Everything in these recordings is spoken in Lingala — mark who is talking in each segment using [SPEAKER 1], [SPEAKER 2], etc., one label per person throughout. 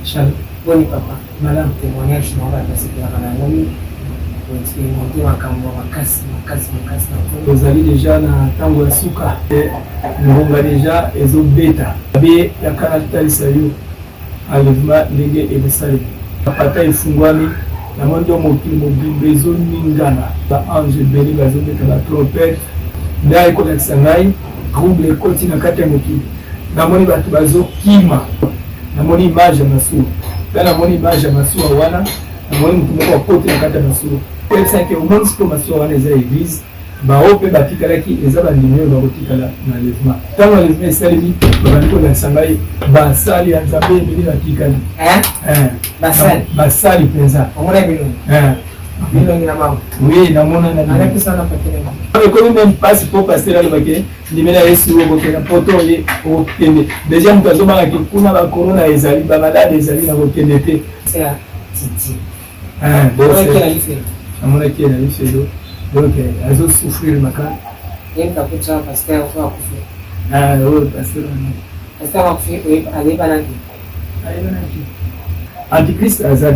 [SPEAKER 1] Shalom.
[SPEAKER 2] Boni papa.
[SPEAKER 1] Malamu.
[SPEAKER 2] Témoignage na bato basepelaka na yango mingi. Koexperimente makambo ya makasi makasi makasi na nkolo.
[SPEAKER 1] Tozali deja na ntango ya suka. Ngonga deja ezobeta. Be yaka natalisa yo enlèvement ndenge ekosalema. Mapata efungwami, namoni nde mokili mobimba ezoningana, ba ange ebele bazobeta ba trompette. Nde aye kolakisa ngai trouble ekoti na kati ya mokili. Namoni bato bazokima, namoni image ya masuwa. Mpe namoni image ya masuwa wana, namoni motu moko akoti na kati ya masuwa. Oyebisaki omoni sikoyo masuwa wana eza église, bao mpe batikalaki eza bandimi oyo bakotikala na enlèvement. Ntango enlèvement esalemi, babandi kolakisa ngai basali ya Nzambe ebele batikali.
[SPEAKER 2] Basali?
[SPEAKER 1] Basali mpenza.
[SPEAKER 2] Omona bilongi? Bilongi na bango?
[SPEAKER 1] Oui, namona na
[SPEAKER 2] Alakisa na pakelema.
[SPEAKER 1] Ekomi même mpasi mpo pasteur alobaki ndimela Yesu, okokende poto, ye okokende déjà. Moto azobangaki kuna bacorona ezali, bamalade ezali, na kokende te.
[SPEAKER 2] Titi.
[SPEAKER 1] Amonaki ye na lifelo, donc azosouffrir maka.
[SPEAKER 2] Yebika pasteur oyo akufi.
[SPEAKER 1] Oyo pasteur wana.
[SPEAKER 2] Pasteur akufi, ayebanaki?
[SPEAKER 1] Ayebanaki. Antichrist aza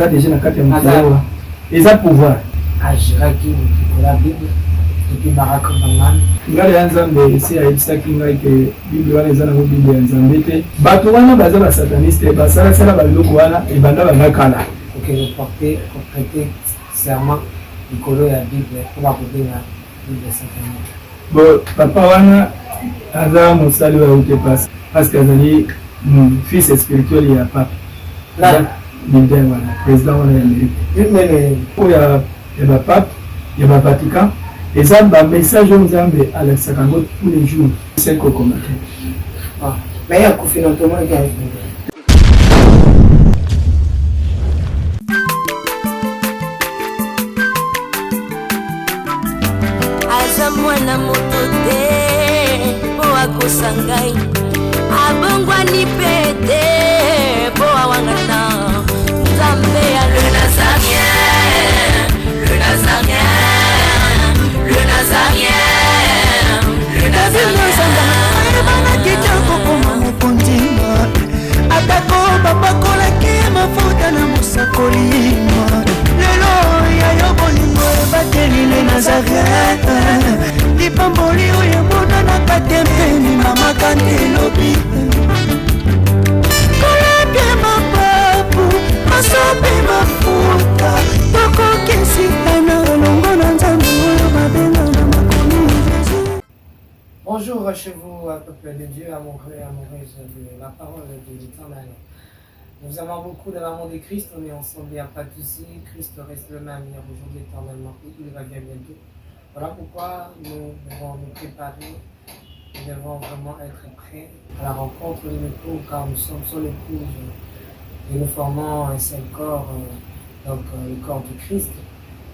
[SPEAKER 1] déjà na kati ya mokili awa, eza pouvoir.
[SPEAKER 2] Agiraki likolo ya Bible et puis Barack Obama.
[SPEAKER 1] Ngai ya Nzambe esi ayebisaki ngai ke Bible wana eza nango Bible ya Nzambe te. Bato wana baza basataniste, basalasala babiloko wana ebanda banda kala.
[SPEAKER 2] Okende porter, koprêter serment likolo ya Bible mpo bakobenga Bible satanique.
[SPEAKER 1] Bon, papa wana aza mosali oyo auti parce que azali fils spirituel ya pape. Biden wana, président wana ya Amérique, oyo ya bapape ya bavatican, eza bamessage oyo Nzambe alakisaka yango tous les jours, sekokoma te.
[SPEAKER 2] Mais akufi na tomonaki.
[SPEAKER 3] Aza mwana moto te mpo akosa ngai, abongwani mpe te mpo awangana Nzambe ya le Nazaréen, le Nazaréen, le Nazaréen, le Nazaréen.
[SPEAKER 4] Ayebanaki te kokoma mokonzi, atako bapakolaki mafuta na mosakoli. Lelo ya yo bolingo ebateli le Nazaret, lipamboli oyo emonanaka te mpeni mama kante elobi kolapie mapapu masopi mafuta tokokesitana elongo na Nzambe oyo babengana makomi Jésus.
[SPEAKER 2] Bonjour chez vous, peuple de Dieu, amoureux et amoureuse de la parole de l'Éternel. Nous vous aimons beaucoup dans l'amour de Christ, on est ensemble, il n'y a pas de souci. Christ reste le même hier, aujourd'hui, éternellement, et il revient bientôt. Voilà pourquoi nous devons nous préparer, nous devons vraiment être prêts à la rencontre de l'époux, car nous sommes son épouse et nous formons un seul corps, donc le corps du Christ.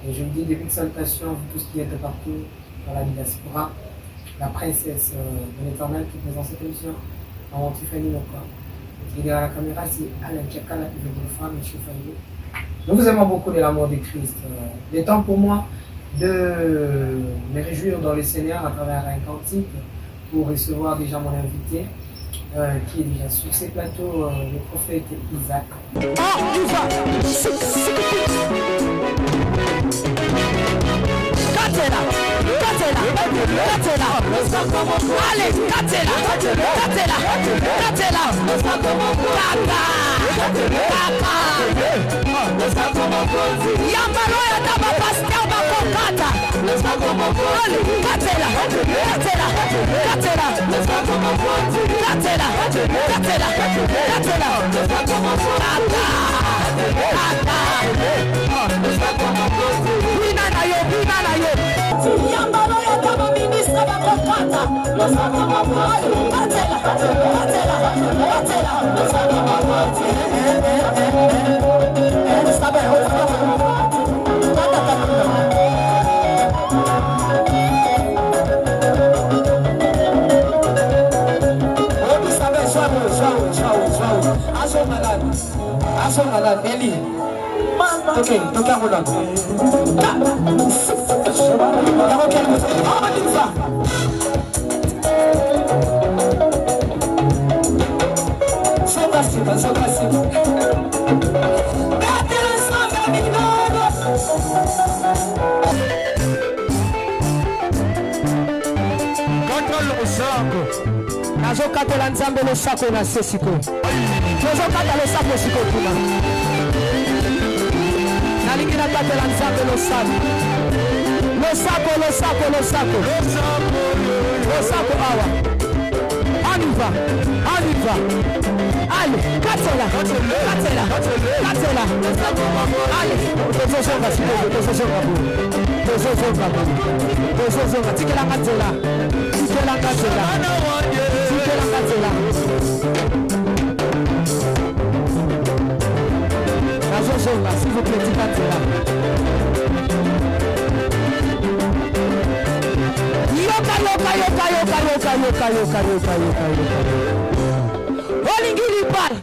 [SPEAKER 2] Et je vous dis des salutations, vous tous qui êtes partout dans la diaspora, la princesse de l'Éternel qui présente cette émission, Maman Tiffany Moka. Et derrière la caméra, c'est Alain Tchakala, le femme, M. Fayou. Nous vous aimons beaucoup de l'amour de Christ. Il est temps pour moi de me réjouir dans le Seigneur à travers un cantique pour recevoir déjà mon invité qui est déjà sur ces plateaux, le prophète Isaac.
[SPEAKER 4] Ah, Isaac. Katela, katela, katela. Allez, katela, katela, katela. Kaka, kaka. Yambalo ya ta bapasteur bakokata. Allez, katela, katela, katela. Katela, katela, katela. Kaka, kaka. Bina na yo, bina na yo. Yambalo ya ta baministre bakokata. Katela, katela, katela.
[SPEAKER 5] Azonga nani? Eli toke toke yango nano yango kende.
[SPEAKER 4] Zoka nsima, zoka nsima. Betela Nzambe minano.
[SPEAKER 5] Kata losako.
[SPEAKER 4] Nazokatela Nzambe losako na se sikoyo. Tozokata losako sikoyo kuna. Nalingi nakatela Nzambe losako. Losako, losako, losako. Losako awa. On y va, on y va. Allez, katela, katela, katela. Allez, tozozonga sikoyo, tozozonga boye. Tozozonga boye. Tozozonga, tikelanga nzela. Tikelanga nzela. Tikelanga nzela. Nazozonga, s'il vous plaît, tika nzela. Yoka, yoka, yoka, yoka, yoka, yoka, yoka, yoka, yoka, yoka. Olingi libala,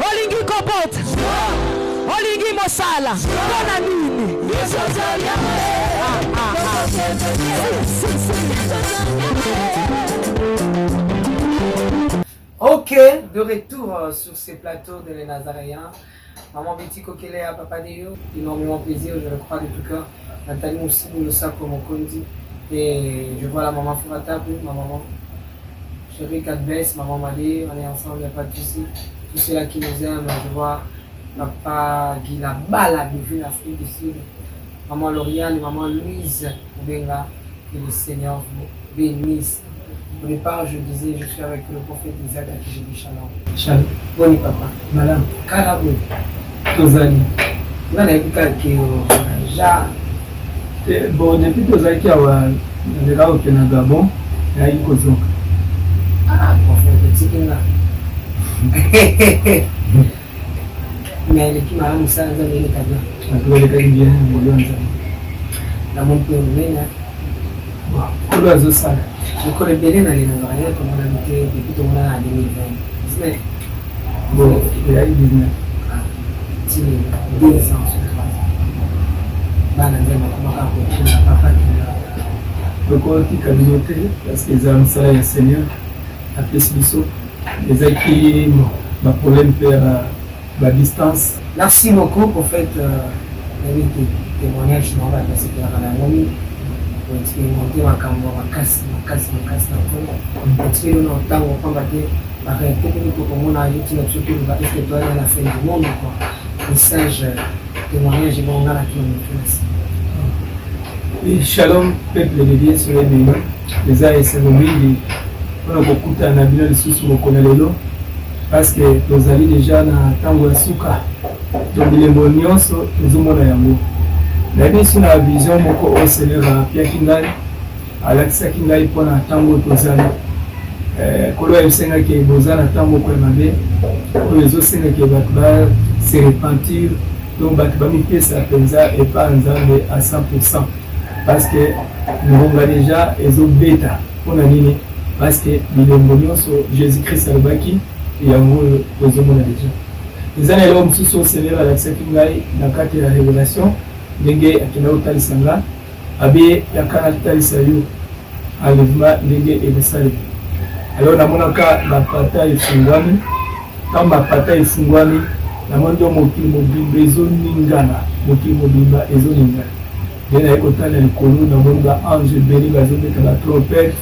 [SPEAKER 4] olingi kobota, olingi mosala, mpona nini? Ah, ah, ah. Si, si, si.
[SPEAKER 2] Ok, de retour sur ces plateaux de les Nazaréens. Maman Betty Kokelea, Papa Deyo, énormément plaisir, je le crois de tout cœur. Nathalie Moussibou, le Sako Mokondi. Et je vois la maman Furatabu, ma maman. Chérie Kadbes, maman Malé, on est ensemble, il n'y a pas de souci. Tous ceux-là qui nous aiment, je vois papa Guy Bala depuis l'Afrique du Sud. Maman Lauriane et maman Louise Obenga, que le Seigneur vous bénisse. Au départ, je disais, je suis avec le prophète Isaac à qui je dis shalom.
[SPEAKER 1] Shalom.
[SPEAKER 2] Boni papa.
[SPEAKER 1] Malamu.
[SPEAKER 2] Kala boye.
[SPEAKER 1] Tozali.
[SPEAKER 2] Nga nayebi kaka ke ja.
[SPEAKER 1] Bon, depuis tozalaki awa, naleka kokende na Gabon, nayaki kozonga.
[SPEAKER 2] Ah, prophète, otiki nga. Mais eleki malamu, mosala Nzambe eleka bien.
[SPEAKER 1] Bato balekaki bien, ngolu ya Nzambe.
[SPEAKER 2] Namoni mpe monene.
[SPEAKER 1] Bon, Nkolo azosala.
[SPEAKER 2] Mikolo ebele na lelo rien tomonani te depuis tomonana na 2020. 19.
[SPEAKER 1] Bon, eyaki 19.
[SPEAKER 2] Ah, ti lelo 2 ans sur 3 ans. Bana Nzambe bakomaka kokima papa kila.
[SPEAKER 1] Tokotika bino te parce que eza mosala ya Seigneur apesi biso. Ezalaki baproblème mpe ya badistance.
[SPEAKER 2] Merci beaucoup, prophète. Nayebi te témoignage na bato basepelaka na yango mingi koexpérimente makambo ya makasi makasi makasi na nkolo etikeli na ntango, pamba te baréalité mpe tokomona yo ntina biso toloba est-ce toyana na la fin du monde quoi. Message, témoignage ebongo nga na kino motu na nsima.
[SPEAKER 1] Oui, shalom peuple de Dieu, soyez bénis. Eza esengo mingi mpona kokutana na bino lisusu mokolo ya lelo parce que tozali déjà na ntango ya suka, donc bilembo nyonso tozomona yango. Nayebi biso na vision moko oyo Seigneur apiaki ngai, alakisaki ngai mpona ntango oyo tozali. Nkolo ayebisangaki boza na ntango moko ya mabe oyo ezosengaki bato ba se repentir, donc bato bamipesa mpenza epai ya Nzambe à 100% parce que ngonga déjà ezobeta. Mpona nini? Parce que bilembo nyonso Jésus Christ alobaki, yango oyo tozomona déjà. Eza na eloko mosusu oyo Seigneur alakisaki ngai na kati ya révélation, ndenge akenda kotalisa nga, abe yaka natalisa yo enlèvement ndenge ekosalema. Alors namonaka mapata efungwami. Ntango mapata efungwami, namoni nde mokili mobimba ezoningana, mokili mobimba ezoningana. Nde naye kotala likolo, namoni ba ange ebele bazobeta ba trompette.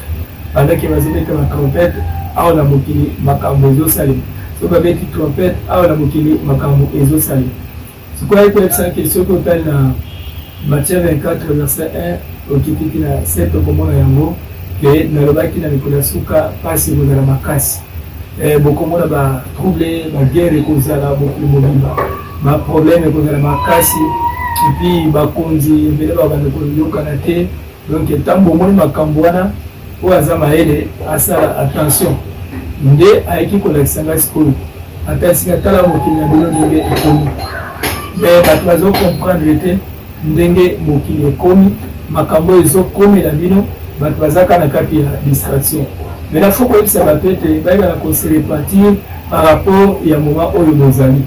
[SPEAKER 1] Bandaki bazobeta ba trompette awa na mokili, makambo ezosalema. Soki babeti trompette awa na mokili, makambo ezosalema. Sikoyo aye koyebisaki, soki otali na Matthieu 24 verset 1 okitiki na 7, okomona yango ke nalobaki na mikolo ya suka mpasi ekozala makasi. Bokomona ba trouble, ba guerre ekozala mokili mobimba, ba problème ekozala makasi, et puis bakonzi ebele babanda koyokana te. Donc ntango bomoni makambo wana, oyo aza mayele asala attention. Nde ayaki kolakisa ngai sikoyo, ata esika tala mokili na bino ndenge ekomi, mais bato bazocomprendre te ndenge mokili ekomi, makambo oyo ezokomela bino. Bato bazaka na kati ya distraction. Maintenant faut koyebisa bato ete bayebana kose repentir par rapport ya moment oyo bozali,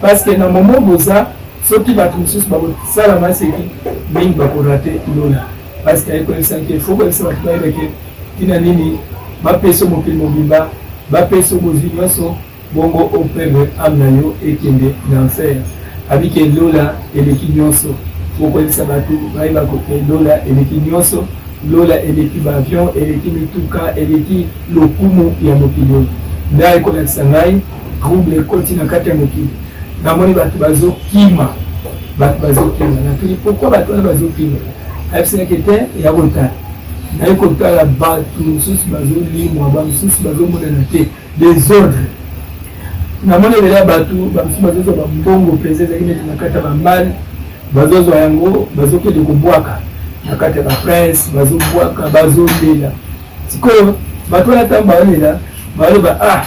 [SPEAKER 1] parce que na moment boza, soki bato mosusu bakosala maseki mingi, bakorater lola. Parce que aye koyebisaki, faut koyebisa bato bayebake ntina nini bapesa mokili mobimba, bapesa bozwi nyonso. bongo o perdre ame na yo ekende na enfer. Abike lola eleki nyonso. Okoyebisa bato bayeba koke lola eleki nyonso, lola eleki ba avion, eleki mituka, eleki lokumu ya mokili oyo. Nde ayekolakisa ngai trouble ekoti na kati ya mokili. Namoni bato bazokima, bato bazokima. Natuni pourquoi bato wana bazokima? Ayebisaki te ya kotala. Naye kotala bato mosusu bazolimwa, bamosusu bazomonana te, desordre. Namoni ebele ya bato, bamosusu bazozwa bambongo mpenza ezalaki neti na kati ya bambale, bazozwa yango bazokende kobwaka na kati ya baprince, bazobwaka, bazolela. Sikoyo bato wana ntango baolela, baloba ah,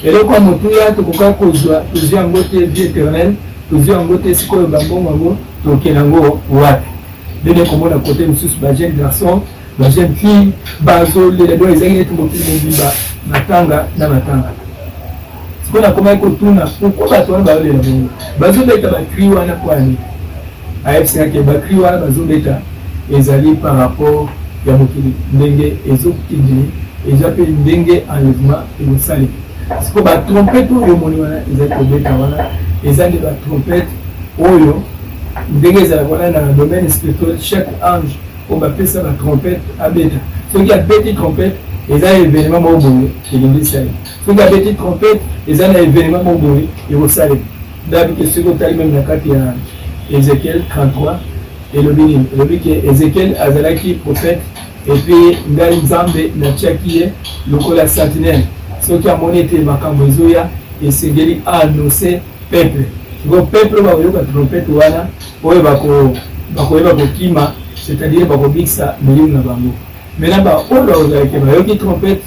[SPEAKER 1] eloko ya motuya tokoka kozwa, tozwi yango te, vie éternelle tozwi yango te, sikoyo bambongo yango tokende yango wapi? Ndenge komona kote mosusu ba jeune garçon, ba jeune fille bazolela, donc ezalaki neti mokili mobimba matanga na matanga. Sikoyo nakomaki kotuna pourquoi bato wana bazolela bongo, bazobeta bacri wana mpo ya nini? Ayebisaki bacri wana bazobeta ezali par rapport ya mokili ndenge ezokende, eza mpe ndenge enlèvement ekosalema. Sikoyo batrompete oyo omoni wana ezali kobeta wana, eza nde batrompete oyo ndenge ezalaka wana na domaine spirituel, chaque ange oyo bapesa ba trompete abeta. Soki abeti trompete eza événement moko boye elingi esalema. Soki abeti trompete eza na événement moko boye ekosalema. Ndabi ke soki otali meme na kati ya Ezekiel 33 elobi nini? Elobi ke Ezekiel azalaki prophète et puis ngai Nzambe natiaki ye lokola sentinelle. Soki amoni ete makambo ezoya, esengeli aannonce peuple. Sikoyo peuple bakoyoka trompete wana oyo bakoyeba kokima, c'est-à-dire bakobikisa milimo na bango. Maintenant baoyo bakozala ke bayoki trompete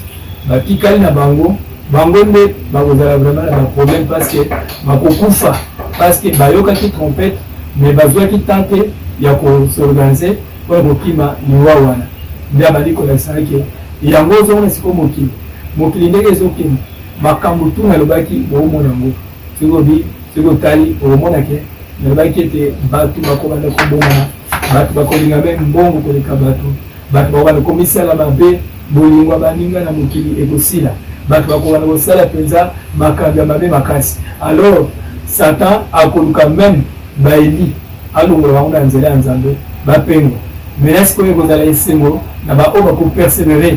[SPEAKER 1] batikali na bango, bango nde bakozala vraiment na baproblème parce que bakokufa, parce que bayokaki trompete mais bazwaki temps te ya kosorganize mpona kokima liwa wana. Nde abandi kolakisa ke yango ozomona sikoyo mokili, mokili ndenge ezokende, makambo tu nalobaki boomona yango. Soki obi, soki otali okomona ke nalobaki ete bato bakobanda kobomana, bato bakolinga me mbongo koleka bato, bato bakobanda komisala mabe, bolingo ya baninga na mokili ekosila, bato bakobanda kosala mpenza makambo ya mabe makasi. Alors Satan akoluka meme baeli alongola bango na nzela ya Nzambe, bapengwa. Maintenant sikoyo ekozala esengo na baoyo bakoperseverer,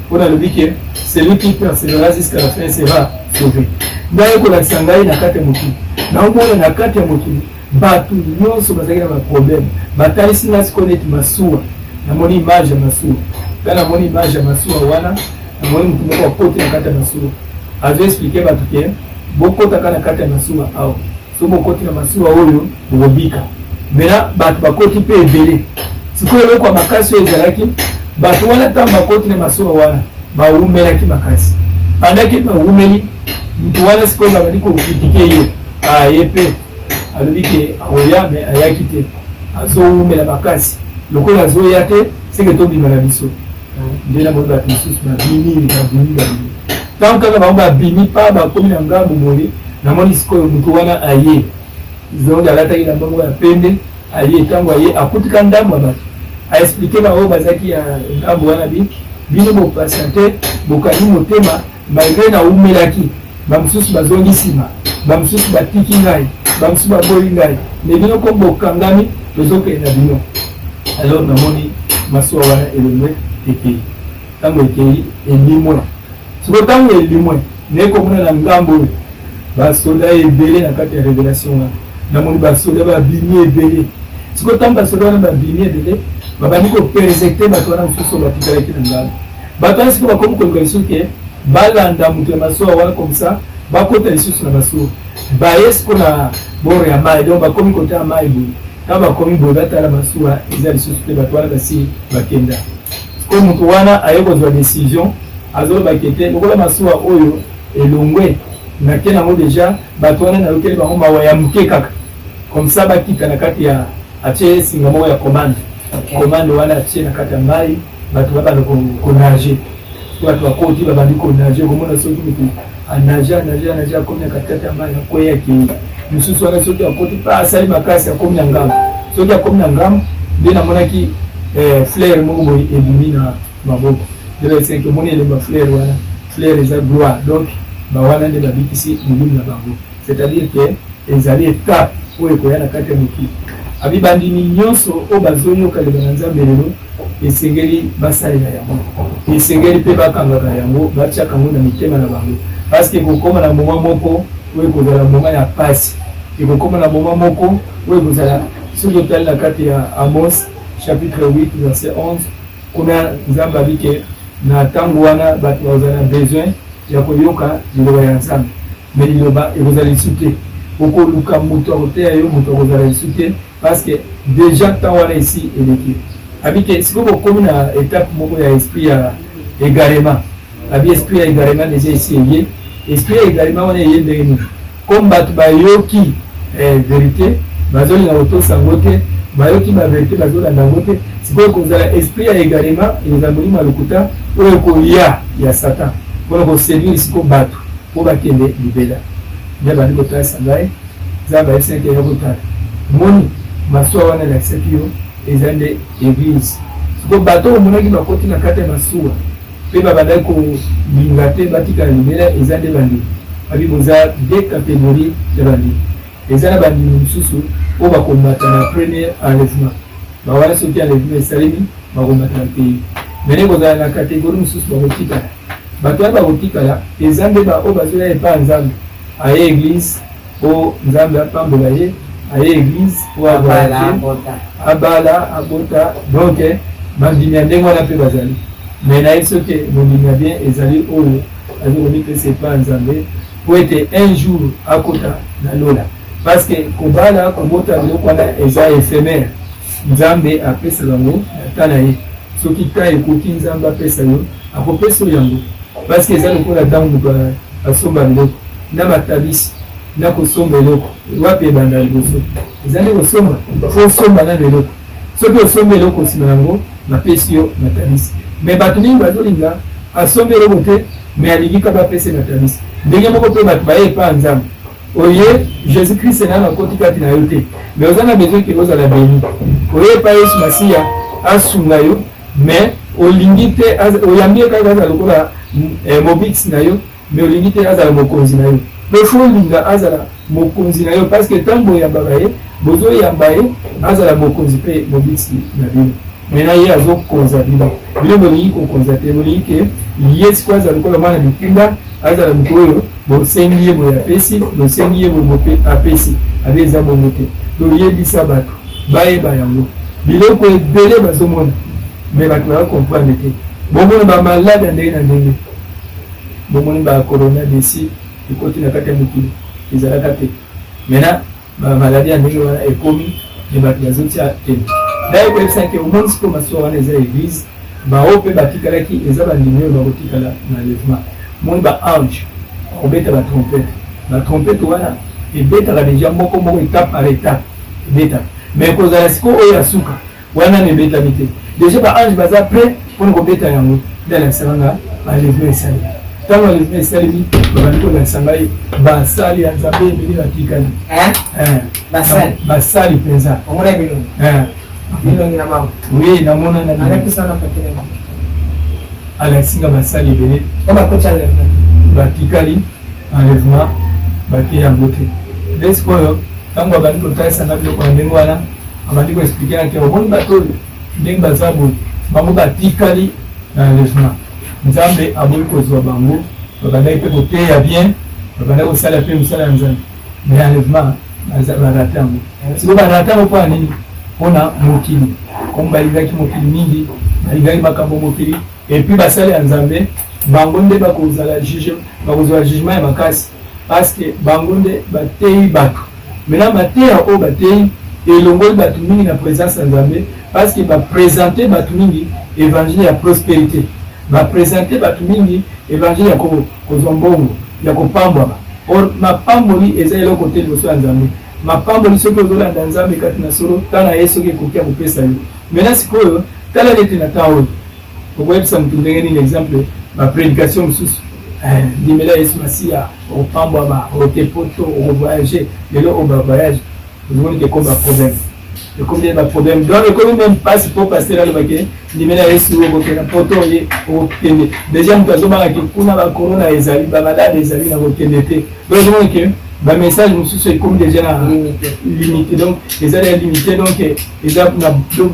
[SPEAKER 1] mpo nalobi ke celui qui persévérera jusqu'à la fin sera sauvé. Ngai ekolakisa ngai na kati ya mokili, naomona na kati ya mokili bato nyonso bazalaki na baproblème. Batalisi ngai sikoyo neti masuwa, namoni image ya masuwa. Ngai namoni image ya masuwa wana, namoni motu moko akoti na kati ya masuwa, azo explike bato ke bokotaka na kati ya masuwa awa, soki bokoti na masuwa oyo bokobika. Maintenant bato bakoti mpe ebele. Sikoyo eloko ya makasi oyo ezalaki, bato wana ntango bakoti na masuwa wana bawumelaki makasi. Pandaki bawumeli, moto wana sikoyo babandi kokritike ye, aye mpe alobi ke akoya me ayaki te, azowumela makasi. Lokola azoya te, seke tobima na biso. Nde namoni bato mosusu babimi, babimi, babimi. Ntango kaka bango babimi pa bakomi na ngambo boye, namoni sikoyo moto wana aye zonde alataki elamba moko ya pembe, aye. Ntango aye akutika ndambo ya bato, aexplike baoyo bazalaki ya ngambo wana bi bino bopatiente, bokangi motema malgre naumelaki, bamosusu bazongi nsima, bamosusu batiki ngai, bamosusu baboyi ngai, me bino ko bokangami, tozokende na bino. Alors namoni masuwa wana elongwe ekei. Ntango ekei elimwe. Sikoyo ntango elimwe, naye komona na ngambo oyo basoda ebele na kati ya revelation wana, namoni basoda babimi ebele. Sikoyo ntango basoda wana babimi ebele, babandi kopersecte bato wana mosusu oyo batikalaki na ngambo. Bato wana sikoyo bakomi koluka lisusu ke balanda moto ya masuwa wana, comme ça bakota lisusu na masuwa. Baye sikoyo na bord ya mai, donc bakomi kota ya mai boye. Ntango bakomi boye, batala masuwa eza lisusu te, bato wana basi bakenda. Sikoyo moto wana aye kozwa decision, azoloba ke te, lokola masuwa oyo elongwe, nake nango deja, bato wana nayokeli bango mawa ya moke kaka, comme ça bakita na kati ya, atie singa moko ya commande, commande wana atie na kati ya mai, bato babanda konage. Bato bakoti babandi konage, okomona soki moto anage, anage, anage, akomi na katikati ya mai, akwei, akei. Mosusu wana soki akoti pa asali makasi, akomi na ngambo. Soki akomi na ngambo, nde namonaki fleur moko boye ebimi na maboko. Nde bayebisaki omoni elemba fleur wana, fleur eza gloire. Donc Bawana nde babikisi milimo na bango. C'est-à-dire que ezali etape oyo ekoya na kati ya mokili. Abi bandimi nyonso oyo bazoyoka liloba na Nzambe lelo, esengeli basalela yango, esengeli mpe bakangaka yango, batiaka yango na mitema na bango, parce que ekokoma na moment moko oyo ekozala moment ya pasi, ekokoma na moment moko oyo ekozala. Soki otali na kati ya Amos chapitre 8 verset 11, kuna Nzambe abi ke na ntango wana bato bakozala na besoin ya koyoka liloba ya Nzambe, mais liloba ekozala lisusu te. Okoluka moto akoteya yo, moto akozala lisusu te, parce que déjà ntango wana esi eleki. Abi ke sikoyo bokomi na étape moko ya esprit ya égarement. Abi esprit ya égarement déjà esi eye. Esprit ya égarement wana eye ndenge nini? Comme bato bayoki vérité, bazolinga kotosa yango te, bayoki ba vérité, bazolanda yango te. Sikoyo kozala esprit ya égarement, ekozala molimo ya lokuta oyo ekoya ya Satan mpona koséduire sikoyo bato mpo bakende libela. Nde bandi kotalisa ngai, Nzambe ayebisaki ya kotala, moni masuwa wana elakisaki yo eza nde église. Sikoyo bato oyo omonaki bakoti na kati ya masuwa mpe babandaki kolinga te batikala libela, eza nde bandimi. Abi boza deux catégories ya bandimi. Eza na bandimi mosusu oyo bakomata na premier enlèvement. Bawana, soki enlèvement esalemi, bakomata na pays. Mene kozala na catégorie mosusu bakotikala. Bato wana bakotikala eza nde baoyo bazoya epai ya Nzambe, aye église po Nzambe apambola ye, aye église po avoyage, abala, abota. Donc bandimi ya ndenge wana mpe bazali. Mais nayebi soki mondimi ya bien ezali oyo aza komipesa epai ya Nzambe po ete un jour akota na lola, parce que kobala, kobota, biloko wana eza éphémère. Nzambe apesa bango na ta na ye. Soki ta ekoki, Nzambe apesa yo, akopesa yo yango, parce que eza lokola ntango moto asomba biloko na matabisi. Na kosomba eloko, wapi ebanda liboso? Eza nde kosomba. Faut osomba nano eloko. Soki osombi eloko, nsima yango bapesi yo matabisi. Mais bato mingi bazolinga asombi eloko te, mais alingi kaka bapesa matabisi. Ndenge moko mpe bato baye epa ya Nzambe. Oye, Jésus Christ nano akoti kati na yo te, mais oza na besoin ke ozala béni. Oye epa Yesu Masiya asunga yo, mais olingi te. Oyambi ye kaka azala lokola mobikisi na yo, mais olingi te azala mokonzi na yo. Mpe faut olinga azala mokonzi na yo, parce que ntango boyambaka ye, bozoyamba ye azala mokonzi mpe mobikisi na bino. Maintenant ye azokonza bino, bino bolingi kokonza te. Bolingi ke ye sikoyo azala lokola mwana bitinda, azala moto oyo bosengi ye boye apesi, bosengi ye boye apesi. Abe eza bongo te. Toyebisa bato bayeba yango. Biloko ebele bazomona, mais bato baya comprendre te. Bomona bamalade ya ndenge na ndenge, bomoni bacorona desi ekoti na kati ya mokili, ezalaka te. Maintenant bamaladi ya ndenge wana ekomi, mais bato bazotia te. Naye koyebisaki, omoni sikoyo masuwa wana eza église. Bao mpe batikalaki eza bandimi oyo bakotikala na enlèvement. Moni baange bakobeta batrompete. Batrompete wana ebetaka déjà moko moko, étape par étape ebetaka, mais kozala sikoyo oyo ya suka wana na ebetami te. Déjà baange baza prêt mpona kobeta yango. Nde alakisaka nga enlèvement esalemi. Ntango enlèvement esalemi, babandi kolakisa ngai basali ya Nzambe ebele batikali. Basali mpenza. Oui, namona. Alakisi nga basali ebele batikali enlèvement, bake yango te. Nde sikoyo ntango abandi kotalisa nga biloko na ndenge wana, abandi koexpliquer nake: omoni bato oyo ndenge baza boye, bango batikali na enlèvement, Nzambe aboyi kozwa bango. Babandaki mpe koteya bien, babandaki kosala mpe mosala ya Nzambe, mais enlèvement barater yango. Sikoyo barater yango mpona nini? Mpona mokili. Comme balingaki mokili mingi, balingaki makambo mokili. Et puis basali ya Nzambe, bango nde bakozala juge, bakozwa jugement ya makasi, parce que bango nde bateyi bato. Maintenant mateya oyo bateyi elongoli bato mingi na présence ya Nzambe, parce que baprésente bato mingi évangile ya prospérité, baprésente bato mingi évangile ya kozwa mbongo, ya kopambwama. Or mapamboli eza eloko te liboso ya Nzambe. Mapamboli, soki ozolanda Nzambe kati na solo, tala ye soki ekoki ya kopesa yo. Maintenant sikoyo tala neti na temps oyo, okoyebisa motu ndenge nini? Exemple, baprédication mosusu: ndimela Yesu Masiya, okopambwama, oke Poto, okovoyage. Lelo oyo bavoyage ozomoni ke koba problème. Ekomi nde baproblème, donc ekomi meme mpasi mpo pasteur alobake ndimela Yesu okokenda poto, oye okokende déjà moto azobangaki kuna bacorona ezali, bamalade ezali, na kokende te. Donc ezomona ke bamessage mosusu ekomi déjà na limité, donc ezali ya limité, donc eza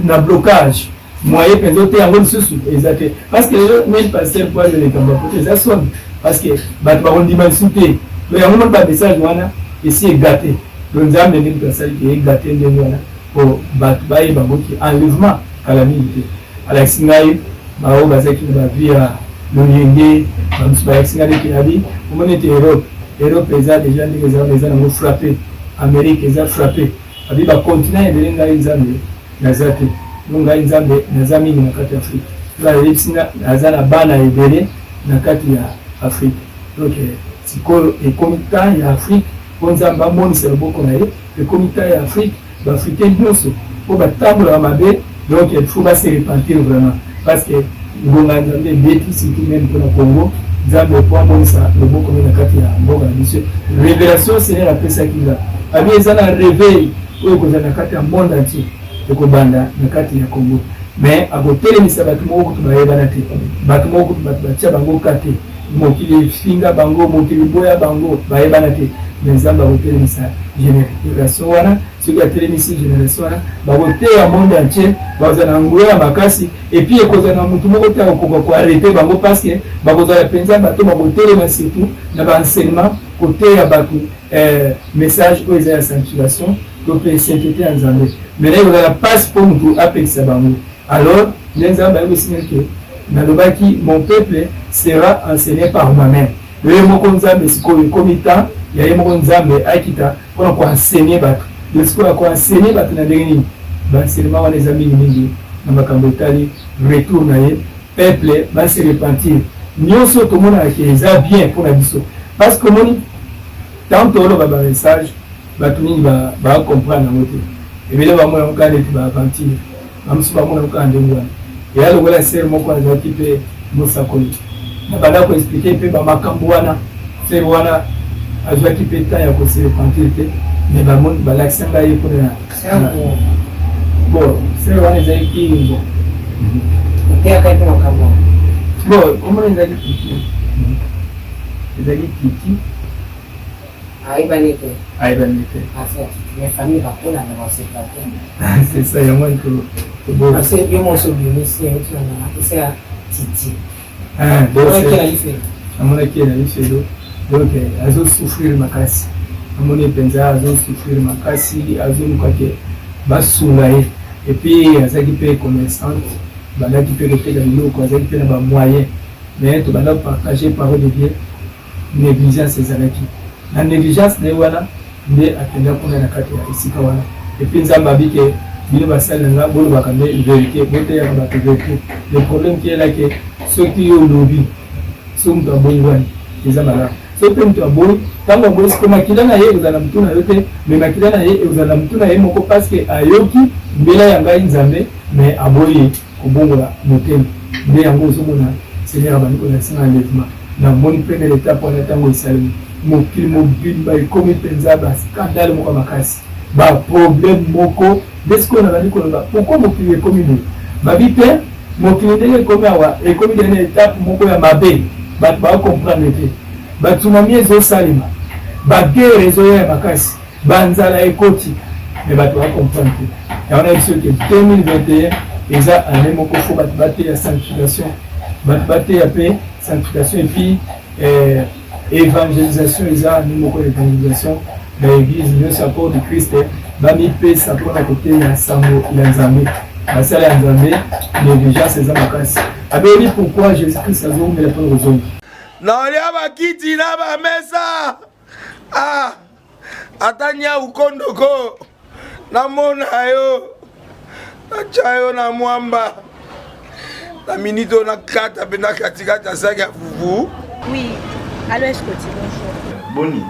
[SPEAKER 1] na blocage. Moyen mpenza ote yango lisusu eza te, parce que lelo meme pasteur po aleleka bapoto eza soni, parce que bato bakondima lisusu te. Donc yango moni bamessage wana esi egate. Donc Nzambe nde moto asali ke egate ndenge wana po bato bayeba ngo ke enlèvement kala mingi te. Alakisi ngai baoyo bazalaki na bavie ya loyenge, bamosusu balakisi ngai neti abi omoni ete Europe, Europe eza deja ndenge eza wana, eza nango frappe, Amérique eza frappe, abi bacontinent ebele. Ngai Nzambe naza te, donc ngai Nzambe naza mingi na kati ya Afrique. Ayebisi nga naza na bana ebele na kati ya Afrique. Donc sikoyo ekomi temps ya Afrique mpo Nzambe amonisa loboko na ye. Ekomi temps ya Afrique, baafricain nyonso mpo batambolaka mabe, donc il faut base repentir vraiment, parce que ngonga ya Nzambe ebeti, surtout même mpona Congo. Nzambe po amonisa loboko na ye na kati ya mboka na biso. Révélation Seigneur apesaki nga, abi eza na réveil oyo ekozala na kati ya monde entier, ekobanda na kati ya Congo, mais akotelemisa bato moko kutu bayebana te, bato moko kutu bato batia bango ka te, mokili efinga bango, mokili boya bango, bayebana te, mais Nzambe akotelemisa génération wana. Soki atelemisi génération wana, bakoteya monde entier, bakozala na nguya ya makasi, et puis ekozala na motu moko te akokoka koarrêter bango, parce que bakozala mpenza bato bakotelema, surtout na baenseignement, koteya bato message oyo eza ya sanctification to mpe sainteté ya Nzambe. Maintenant ekozala mpasi mpo motu apekisa bango. Alors nde Nzambe ayebisi ke nalobaki: "Mon peuple sera enseigné par moi-même." Ye moko Nzambe, sikoyo ekomi temps ya ye moko Nzambe akita mpona koenseigner bato. Donc sikoyo akoenseigner bato na ndenge nini? Baenseignement wana eza mingimingi na makambo etali retour na ye, peuple base repentir. Nyonso tomonaka ke eza bien mpona biso, parce que omoni, tant toloba bamessage, bato mingi bacomprendre yango te. Ebele bamona yango kaka neti baaventure, bamosusu bamona yango kaka ndenge wana. Eya lokola sœur moko azalaki mpe mosakoli, na banda koexpliquer mpe bamakambo wana. Sœur wana azwaki mpe temps ya kose repentir te, mais bamoni balakisa ngai ye mpona bon, sœur wana ezalaki bon.
[SPEAKER 2] Oteyaka mpe makambo?
[SPEAKER 1] Bon, omona ezalaki Titi, ezalaki Titi.
[SPEAKER 2] Ayebani te?
[SPEAKER 1] Ayebani te.
[SPEAKER 2] Mais famille bakolanda, basepa te.
[SPEAKER 1] C'est ça, yango
[SPEAKER 2] parce que yo moso obimisi yango esa ya Titi.
[SPEAKER 1] Amonaki ye na lifelo, donc azosouffrir makasi. Amoni mpenza azosouffrir makasi, azoluka ke basunga ye. Et puis azalaki mpe commerçante, bandaki mpe koteka biloko, azalaki mpe na bamoyen, mais tobanda kopartage parole de Dieu, négligence ezalaki. Na négligence na ye wana nde akenda kuna na kati ya esika wana. Et puis Nzambe abi ke bino basali na nga, bolobaka nde vérité, boteyaka bato vérité. Le problème ki elaki, soki yo olobi, soki moto abongwani eza malamu, soki mpe moto aboyi, ntango aboyi siko makila na ye ekozala na motu na yo te, mais makila na ye ekozala na motu na ye moko, parce que ayoki mbela ya ngai Nzambe, mais aboyi kobongola motema. Nde yango ozomona Seigneur abandi kolakisa na enlèvement. Namoni première étape wana, ntango esalemi, mokili mobimba ekomi mpenza bascandale moko ya makasi, baproblème moko. Nde sikoyo nabandi koloba: pourquoi mokili ekomi boye? Babi te, mokili ndenge ekomi awa, ekomi dene étape moko ya mabe, bato bacomprendre te. Batsunami ezosalema, baguerre ezoya ya makasi, banzala ekoti, mais bato bacomprendre te. Yango na biso ke 2021 eza année moko faut bato bateya sanctification, bato bateya mpe sanctification, et puis évangélisation. Eza année moko ya évangélisation. Baéglise nyonso ya corps de Christ bamipesa mpona koteya sango ya Nzambe. Basala ya Nzambe, négligence eza makasi. Abeyebi pourquoi Jésus Christ azongela mpona kozonga.
[SPEAKER 6] Naolia bakiti na bamesa, ah, ata nyau kondoko namona yo, natya yo na mwamba na minute oyo, nakata mpenza katikati ya saki ya fufu.
[SPEAKER 7] Oui, allo Escoti, bonjour.
[SPEAKER 8] Boni?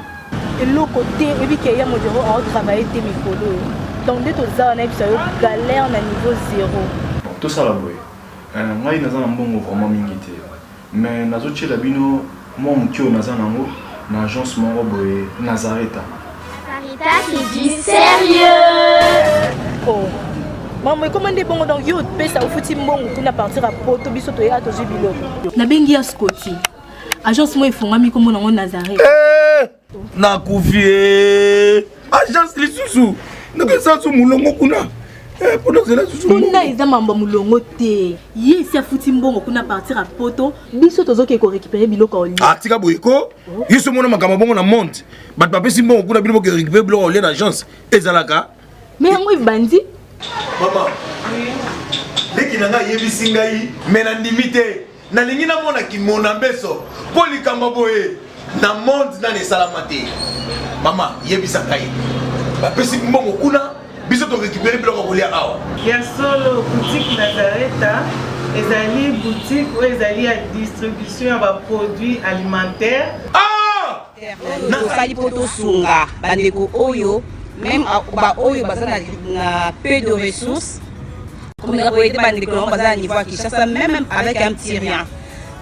[SPEAKER 7] Eloko te, oyebi ke ya modero aotravaille te mikolo oyo. Donc nde toza wana, yebisa yo, galère na niveau zéro.
[SPEAKER 8] Bon, tosala boye. Ngai naza na mbongo vraiment mingi te, mais nazotiela bino mwa moke oyo naza nango na agence moko boye, Nazareta.
[SPEAKER 9] Nazareta, c'est du sérieux.
[SPEAKER 7] Oh. Maman ekoma nde bongo donc yo opesa ofuti mbongo kuna partir ya poto biso toyaka tozwi biloko. Nabengi ya Scotty. Agence moko efongami kombo nango Nazareth.
[SPEAKER 6] Eh, nakufi eh. Agence lisusu. Ndenge eza su mulongo kuna. Eh, mpona ozela susu
[SPEAKER 7] kuna eza mambo ya mulongo te. Ye esi afuti mbongo kuna partir ya poto biso tozoke ko récupérer biloko ya olia.
[SPEAKER 6] Ah, tika boye ko. Yo so mona makambo bongo na monde. Bato bapesi mbongo kuna bino boke récupérer biloko ya olia na agence. Ezalaka.
[SPEAKER 7] Mais yango ebandi.
[SPEAKER 6] Mama. Leki na ngai ayebisi ngai me nandimi te. Nalingi namona kimona mbeso mpo likambo boye na monde nani esalama te. Mama, yebisa ngai. Bapesi mbongo kuna biso to récupérer biloko ya kolia awa.
[SPEAKER 9] Ya solo, boutique Nazareta ezali boutique oyo ezali ya distribution ya ba produits alimentaires.
[SPEAKER 6] Ah!
[SPEAKER 10] Tosali mpo tosunga bandeko oyo meme baoyo baza na peu de ressources komeka koyede bandeko yango baza na niveau ya Kinshasa meme avec un petit rien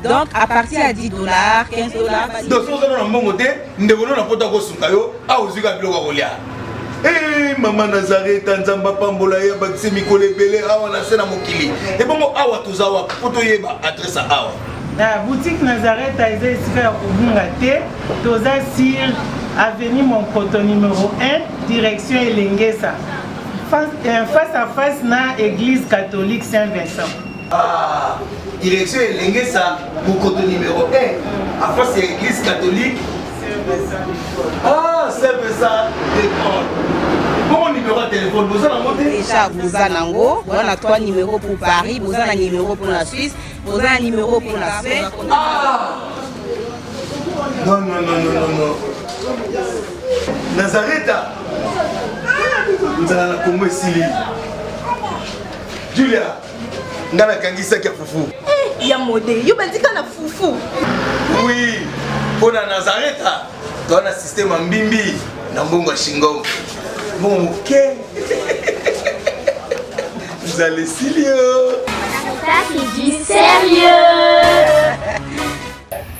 [SPEAKER 10] donc à partir ya 10 dollars 15 dollars.
[SPEAKER 6] Donc soki oza na mbongo te ndeko no na poto akosunga yo awa ozwi kaka biloko ya kolia. Hey, mama Nazareta Nzambe apambola ye abakisi mikolo ebele awa na se na mokili. Ebongo awa toza wapi mpo toyeba adresse ya awa?
[SPEAKER 9] Na boutique Nazareth eza esika ya kobunga te, toza sur avenue Monkoto numero 1 direction Elengesa face, euh, face à face na église catholique Saint Vincent.
[SPEAKER 6] Ah, direction Elengesa Mokoto numéro 1 à face ya église catholique
[SPEAKER 9] Saint Vincent
[SPEAKER 6] Ah, Saint Vincent de Paul. Bongo numéro ya téléphone boza nango te?
[SPEAKER 10] Déjà boza nango, boza na 3 numéros pour Paris, boza na numéro pour la Suisse, Oza na numéro pour la Suède.
[SPEAKER 6] Ah non, non, non, non, non, non. Nazareta. Nzala na Congo esili. Julia, nga nakangisaki ya fufu.
[SPEAKER 7] Eh, ya mode, yo bandika na fufu.
[SPEAKER 6] Oui, mpo na Nazareta, toza na système ya mbimbi na mbongo ya shingom. Mbongo moke. Nzala esili yo.
[SPEAKER 3] Ça c'est du sérieux.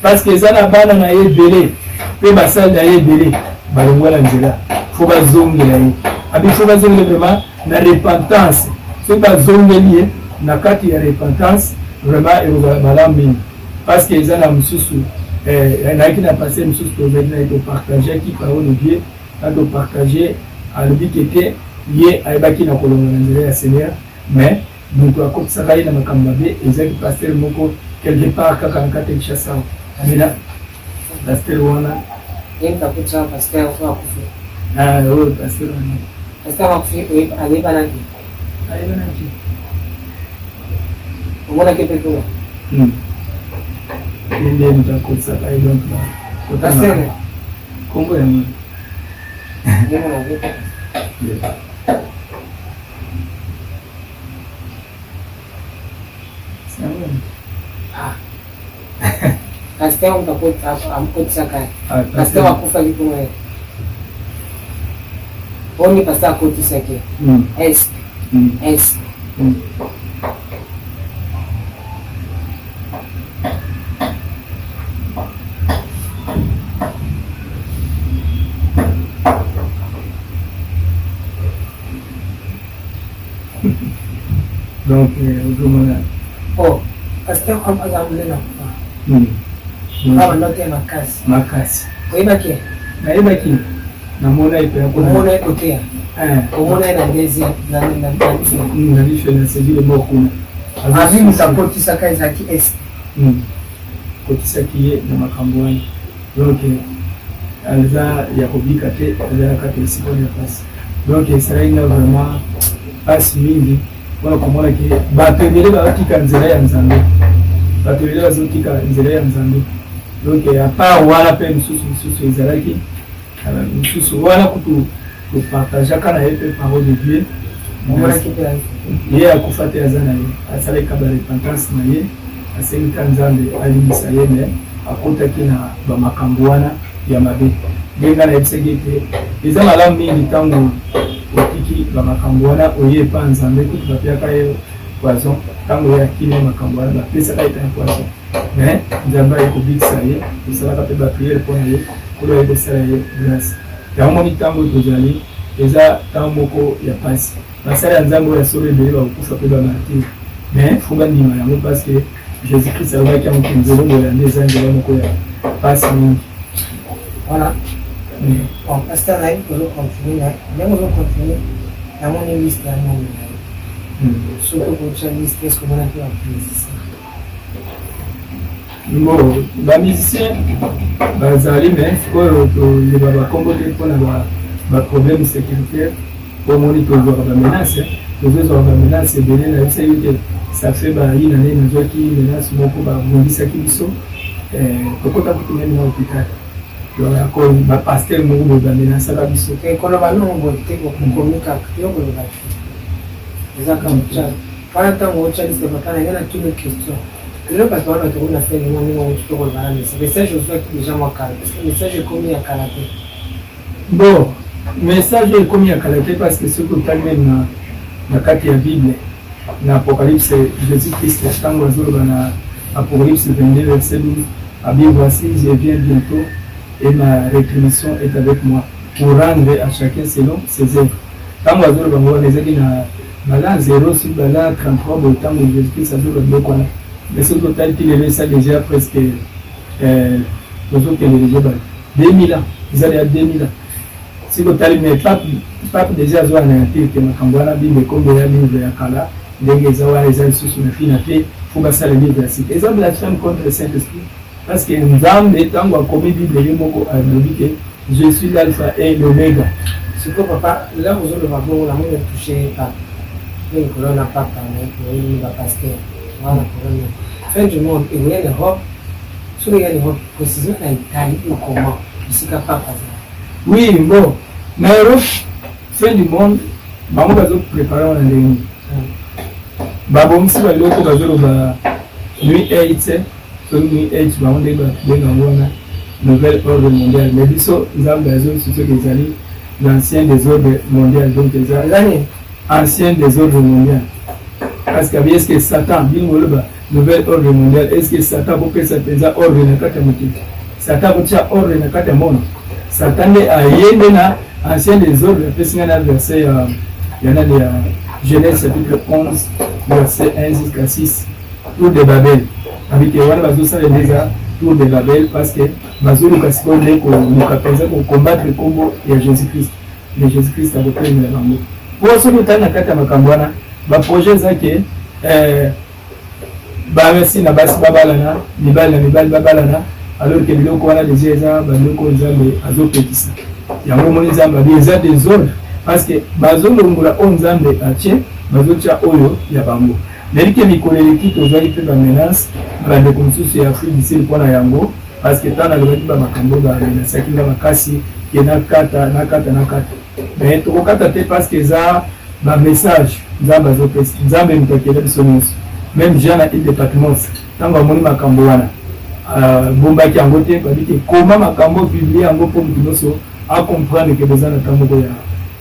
[SPEAKER 1] Parce que eza na bana na ye ebele mpe basali na ye ebele balongwa na nzela, fo bazongela ye abi, fo bazongela vraiment na repentance. Soki bazongeli ye na kati ya repentance, vraiment ekozala malamu mingi, parce que eza na mosusu eh, nayaki na passe mosusu tozalaki na ye topartageaki parole de Dieu na topartage, alobi ke te ye ayebaki na kolonga na nzela ya Seigneur, mais moto akotisaka ye na makambo mabe ezalaki pasteur moko quelque part kaka na kati ya Kinshasa awa. Amela pasteur wana.
[SPEAKER 2] Ye moto akotisaka pasteur oyo akufi.
[SPEAKER 1] Ah, oyo pasteur wana.
[SPEAKER 2] Pasteur akufi ayebanaki.
[SPEAKER 1] Ayebanaki.
[SPEAKER 2] Omonaki mpe kuna.
[SPEAKER 1] Hmm. Ye nde moto akotisaka ye donc.
[SPEAKER 2] Pasteur.
[SPEAKER 1] Kombo yango.
[SPEAKER 2] Pasteur moto akotisaka ye. Pasteur akufaki kuna ye. Boni pasteur akotisaki ye. S. S.
[SPEAKER 1] Donc ozomona.
[SPEAKER 2] Oh, pasteur aza monene akufa. Awa ndoto ya makasi.
[SPEAKER 1] Makasi.
[SPEAKER 2] Oyebaki?
[SPEAKER 1] Nayebaki. Namona ye mpe.
[SPEAKER 2] Omona ye koteya. Omona ye na ndezi na biso.
[SPEAKER 1] Na biso na cellule moko kuna.
[SPEAKER 2] Avi moto akotisaka ezalaki est.
[SPEAKER 1] Kotisaki ye na makambo wana. Donc aza ya kobika te, aza na kati ya esika ya pasi. Donc esalaki nga vraiment pasi mingi mpona komona ke bato ebele bazotika nzela ya Nzambe, bato ebele bazotika nzela ya Nzambe. Donc à part wana mpe mosusu mosusu ezalaki mosusu wana kutu topartageaka na ye mpe parole de Dieu. Ye akufa te, aza na ye, asalaki ba repentance na ye, asengi ka Nzambe alimbisa ye, me akotaki na bamakambo wana ya mabe. Nde ngai nayebisaki ete eza malamu mingi ntango otiki bamakambo wana oye epa Nzambe. Kutu bapiaka ye poison ntango ye akimi makambo wana, bapesaka ye ta poison, mais Nzambe aye kobikisa ye. Tosalaka mpe bapriere mpo na ye, Nkolo aye kosala ye grâce. Yango moni ntango tozali eza ntango moko ya mpasi. Basali ya Nzambe oyo ya solo ebele bakokufa mpe ba martyrs. Mais faut bandima yango parce que Jésus Christ alobaki yango ke nzela oyo nde eza nzela moko ya pasi mingi.
[SPEAKER 2] Voilà. Bon, pasteur nayebi kozo continuer na ndenge ozo continuer namoni liste ya nani na yo. Soki okotya liste est-ce que omonaki ba musicien?
[SPEAKER 1] Bon, ba musicien bazali mais sikoyo toloba bakombo te mpona ba problème sécuritaire. Omoni tozwaka ba menace, tozozwaka ba menace ebele. Nayebisaki yo te, ça fait ba une année nazwaki menace moko, babundisaki biso, tokota kutu meme na hôpital. Donc ba pasteur moko boye bamenasaka biso.
[SPEAKER 2] Koloba nongo boye te, okomi kaka yo koloba te, eza kaka otya wana ntango otya liste. Papa na ngai, natuni question lelo, bato wana tokomi na fin du mois, ndenge outi tokoloba na message ozwaki déjà mwa kala, parce que message ekomi ya kala te.
[SPEAKER 1] Bon, message oyo ekomi ya kala te, parce que soki otali meme na kati ya Bible, na Apocalypse, Jésus Christ ntango azoloba na Apocalypse 22 verset 12, abi: "Voici, je viens bientôt et ma rétribution est avec moi pour rendre à chacun selon ses œuvres." Ntango azoloba ngo wana, ezalaki na bala 0 sur bala 33 boye, ntango Jésus Christ azoloba biloko wana. Mais soki otali ti lelo, esa déjà presque tozokende déjà ba 2000 ans, eza ya 2000 ans. Soki otali, mais pape déjà azwa na te ke makambo wana, Bible ekombe ya livre ya kala, ndenge eza wana eza lisusu na ntina te, faut basala livre ya sika. Eza blasphème contre le Saint Esprit, parce que Nzambe ntango akomi Bible, ye moko alobi ke "Je suis l'alpha et l'oméga".
[SPEAKER 2] Sikoyo papa, là ozoloba bongo, namoni otouche pape mpe likolo na papa nayebi bapasteur wana. Problème, fin du monde ekoya na Europe. Soki eya na Europe, précisément na Italie ou comment, bisika papa azala?
[SPEAKER 1] Oui, bon, na Europe, fin du monde bango bazoprépare wana ndenge babongisi baloko, bazoloba New Age. Soki New Age, bango ndenge babenga yango wana nouvel ordre mondial, mais biso Nzambe azongisi soki ezali l'ancien désordre mondial. Donc eza ancien désordre mondial, parce que est ce que Satan, bino boloba nouvel ordre mondial, est ce que Satan akopesa mpenza ordre na kati ya mokili? Satan akotia ordre na kati ya monde? Satan nde aye nde na ancien désordre. Apesi ngai na verset ya nani, ya Genèse chapitre 11 verset 1 jusqu'à 6, tour de Babel. Abike wana bazosala nde eza tour de Babel, parce que bazoluka sikoyo nde koluka mpenza kocombattre nkombo ya Jésus Christ. Mais Jésus Christ akotelemela bango, po soki otali na kati ya makambo wana, baprojet eza ke basi na basi babalana, mibali na mibali babalana, alors que biloko wana déjà eza biloko Nzambe azopekisa yango. Omoni, Nzambe abi eza désordre, parce que bazolongola oyo Nzambe atie, bazotia oyo ya bango. Nayebi ke mikolo eleki tozwaki mpe bamenace na bandeko mosusu ya Afrique du Sud mpona yango, parce que ntango nalobaki bamakambo, bamenasaki nga makasi ke nakata, nakata, nakata. Mais tokokata te, parce que eza bamessage Nzambe azopesa. Nzambe moto akela biso nyonso. Même Jean na île de Patmos, ntango amoni makambo wana, bombaki yango te, babi te koma makambo, publie yango mpo moto nyonso acomprendre ke boza na ntango moko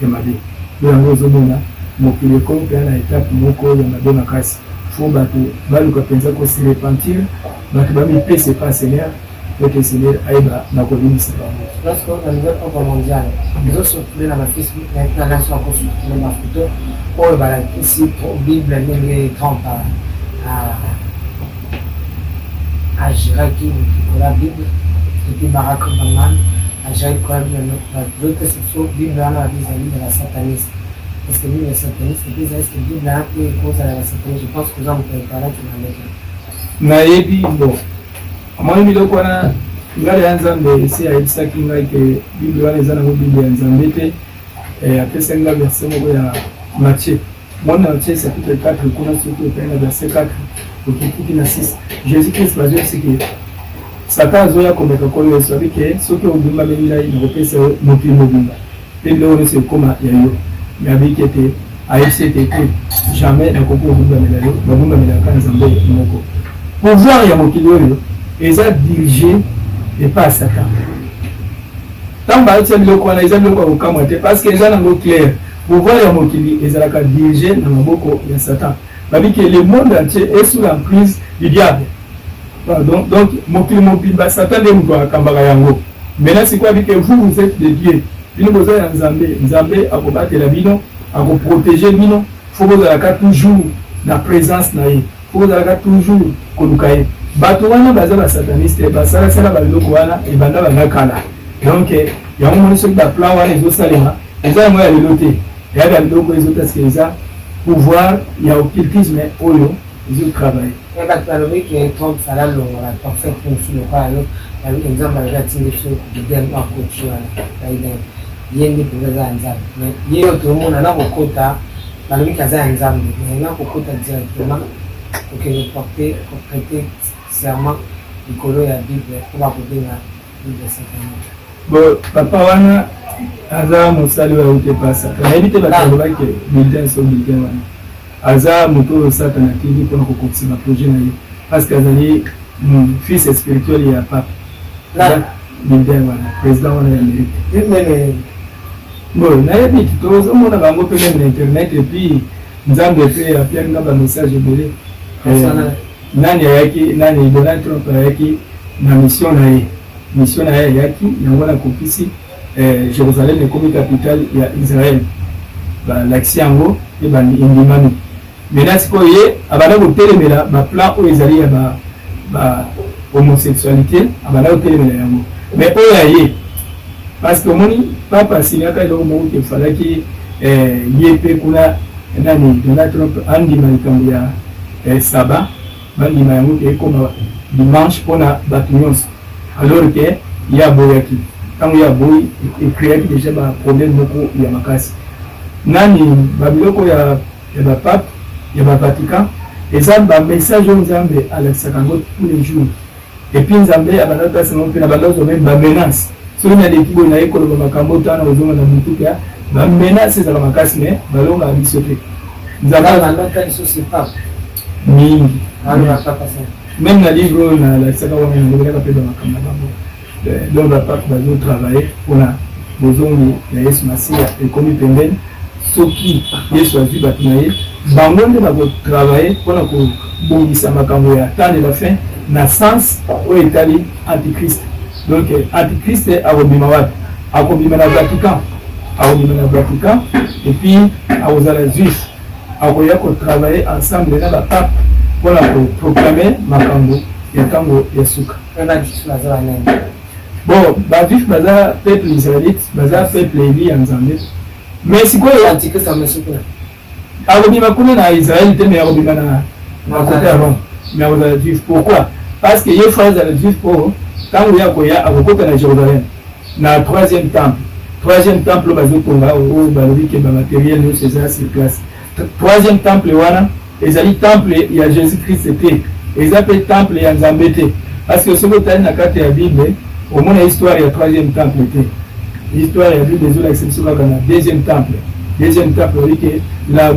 [SPEAKER 1] ya mabe. Mpo yango ozomona mokili ekomi mpenza na étape moko ya mabe makasi. Faut bato baluka mpenza kose repentir, bato bamipesa epa Seigneur, po ete Seigneur ayeba na kolimbisa bango.
[SPEAKER 2] Lorsque na nouvel ordre mondial ezocircule na bafacebook, na nyonso akocircule bafoto oyo balakisi Bible, ndenge Trump agiraki likolo ya Bible, et puis Barack Obama agiraki likolo ya Bible. Bazopesa biso Bible wana, babi ezali ya basataniste. Est ce que Bible ya sataniste mpe eza? Est ce que Bible wana mpe ekozala ya basataniste? Je pense koza moto ya internet na ndenge.
[SPEAKER 1] Nayebi, bon, amoni biloko wana, ngai ya Nzambe esi ayebisaki ngai ke Bible wana eza nango Bible ya Nzambe te. Apesaki ngai verset moko ya Matthieu, mona Matthieu chapitre 4 kuna, soki otangi na verset 4 okitiki na 6, Jésus Christ bazoyebisi ke Satan azoya komeka Nkolo Yesu, abi ke soki ogumbameli ngai, nakopesa yo mokili mobimba mpe biloko nyonso ekóma ya yo. Me abiki ete ayebisi ete te, jamais nakoki kogumbamela yo, bagumbamelaka Nzambe moko. Pouvoir ya mokili oyo eza dirigé epa ya Satan. Ntango bayotia biloko wana, eza biloko ya kokamwa te, parce que eza nango clair, pouvoir ya mokili ezalaka dirigé na maboko ya Satan. Babi ke le monde entier est sous l'emprise du diable. Pardon, donc mokili mobimba, Satan nde moto akambaka yango. Maintenant sikoyo abi ke vous, vous êtes de Dieu, bino boza ya Nzambe, Nzambe akobatela bino. Akoprotege bino, fo bozalaka toujours na présence na ye, fo bozalaka toujours koluka ye. Bato wana baza basataniste, basalasala babiloko wana ebanda banda kala. Donc yango moni soki baplan wana ezosalema, eza yango ya lelo te, eyaka biloko ezotasika, eza pouvoir ya occultisme oyo ezotravaille.
[SPEAKER 2] Me bato balobi ke Trump fala alongola parfait mosusu lokola yo, balobi Nzambe alobi atindi biso Biden akoti wana Biden ye nde mpenza aza ya Nzambe. Mais ye oyo tomona na kokota, balobi ke aza ya Nzambe, mais na kokota directement kokende porter koprêter serment likolo ya Bible mpo bakobenga Bible satanique.
[SPEAKER 1] Bon, papa wana aza mosali oyo auti epa Satan. Nayebi te bato balobaki ke bulletin so bulletin wana aza moto oyo Satan atindi mpona kokokisa baprojet na ye, parce que azali fils spirituel ya pape. Bulletin wana président wana ya Amérique. Bon, nayebi tozomona bango mpe meme na internet, et puis Nzambe mpe apiaki nga bamessage ebele. Nani ayaki, nani Donald Trump ayaki na mission na ye, mission na ye ayaki yango wana akokisi. Jérusalem ekomi capitale ya Israël, balakisi yango mpe endimami. Maintenant sikoyo ye abanda kotelemela baplan oyo ezali ya ba homosexualité, abanda kotelemela yango. Mais oyo ya ye, parce que omoni papa asignaka eloko moko ke falaki ye mpe kuna nani Donald Trump andima likambo ya saba, bandima yango ke ekoma dimanche mpona bato nyonso, alors ke ye aboyaki. Ntango ye aboyi, ecréaki déjà baproblème moko ya makasi. Nani babiloko ya bapape ya bavatican, eza bamessage oyo Nzambe alakisaka yango tous les jours. Et puis Nzambe abanda kotasanga mpe na banda kozwa meme bamenace soki naleki boye naye koloba makambo tana kozonga na motu mpe bamenace ezala makasi, mais balongaka biso te.
[SPEAKER 2] Nzambe
[SPEAKER 1] mingi, même na livre oyo nalakisaka wana, nalobelaka mpe bamakambo na bango. Donc bapape bazotravaille mpona bozongi ya Yesu Masiya ekomi pembeni. Soki Yesu azwi bato na ye, bango nde bakotravaille mpona kobongisa makambo ya temps de la fin na sens oyo etali antichrist. Donc antichrist akobima wapi? Akobima na Vatican, akobima na Vatican, et puis akozala juif, akoya kotravaille ensemble na bapape mpona koproclame makambo ya ntango ya suka. Bon, bajuif baza peuple israélite, baza peuple élu ya Nzambe. Mais sikoyo akobima kuna na Israël te, mais akobima na côté ya Rome, mais akozala juif. Pourquoi? Parce que ye faut azala juif po ntango ye akoya, akokota na Jérusalem na troisième temple. Troisième temple oyo bazotonga, oyo balobi ke bamatériel nyonso eza sur place, troisième temple wana ezali temple ya Jésus Christ te, eza mpe temple ya Nzambe te, parce que soki otali na kati ya Bible, omona histoire ya troisième temple te. Histoire ya Bible ezolakisa biso kaka na deuxième temple. Deuxième temple oyebi ke la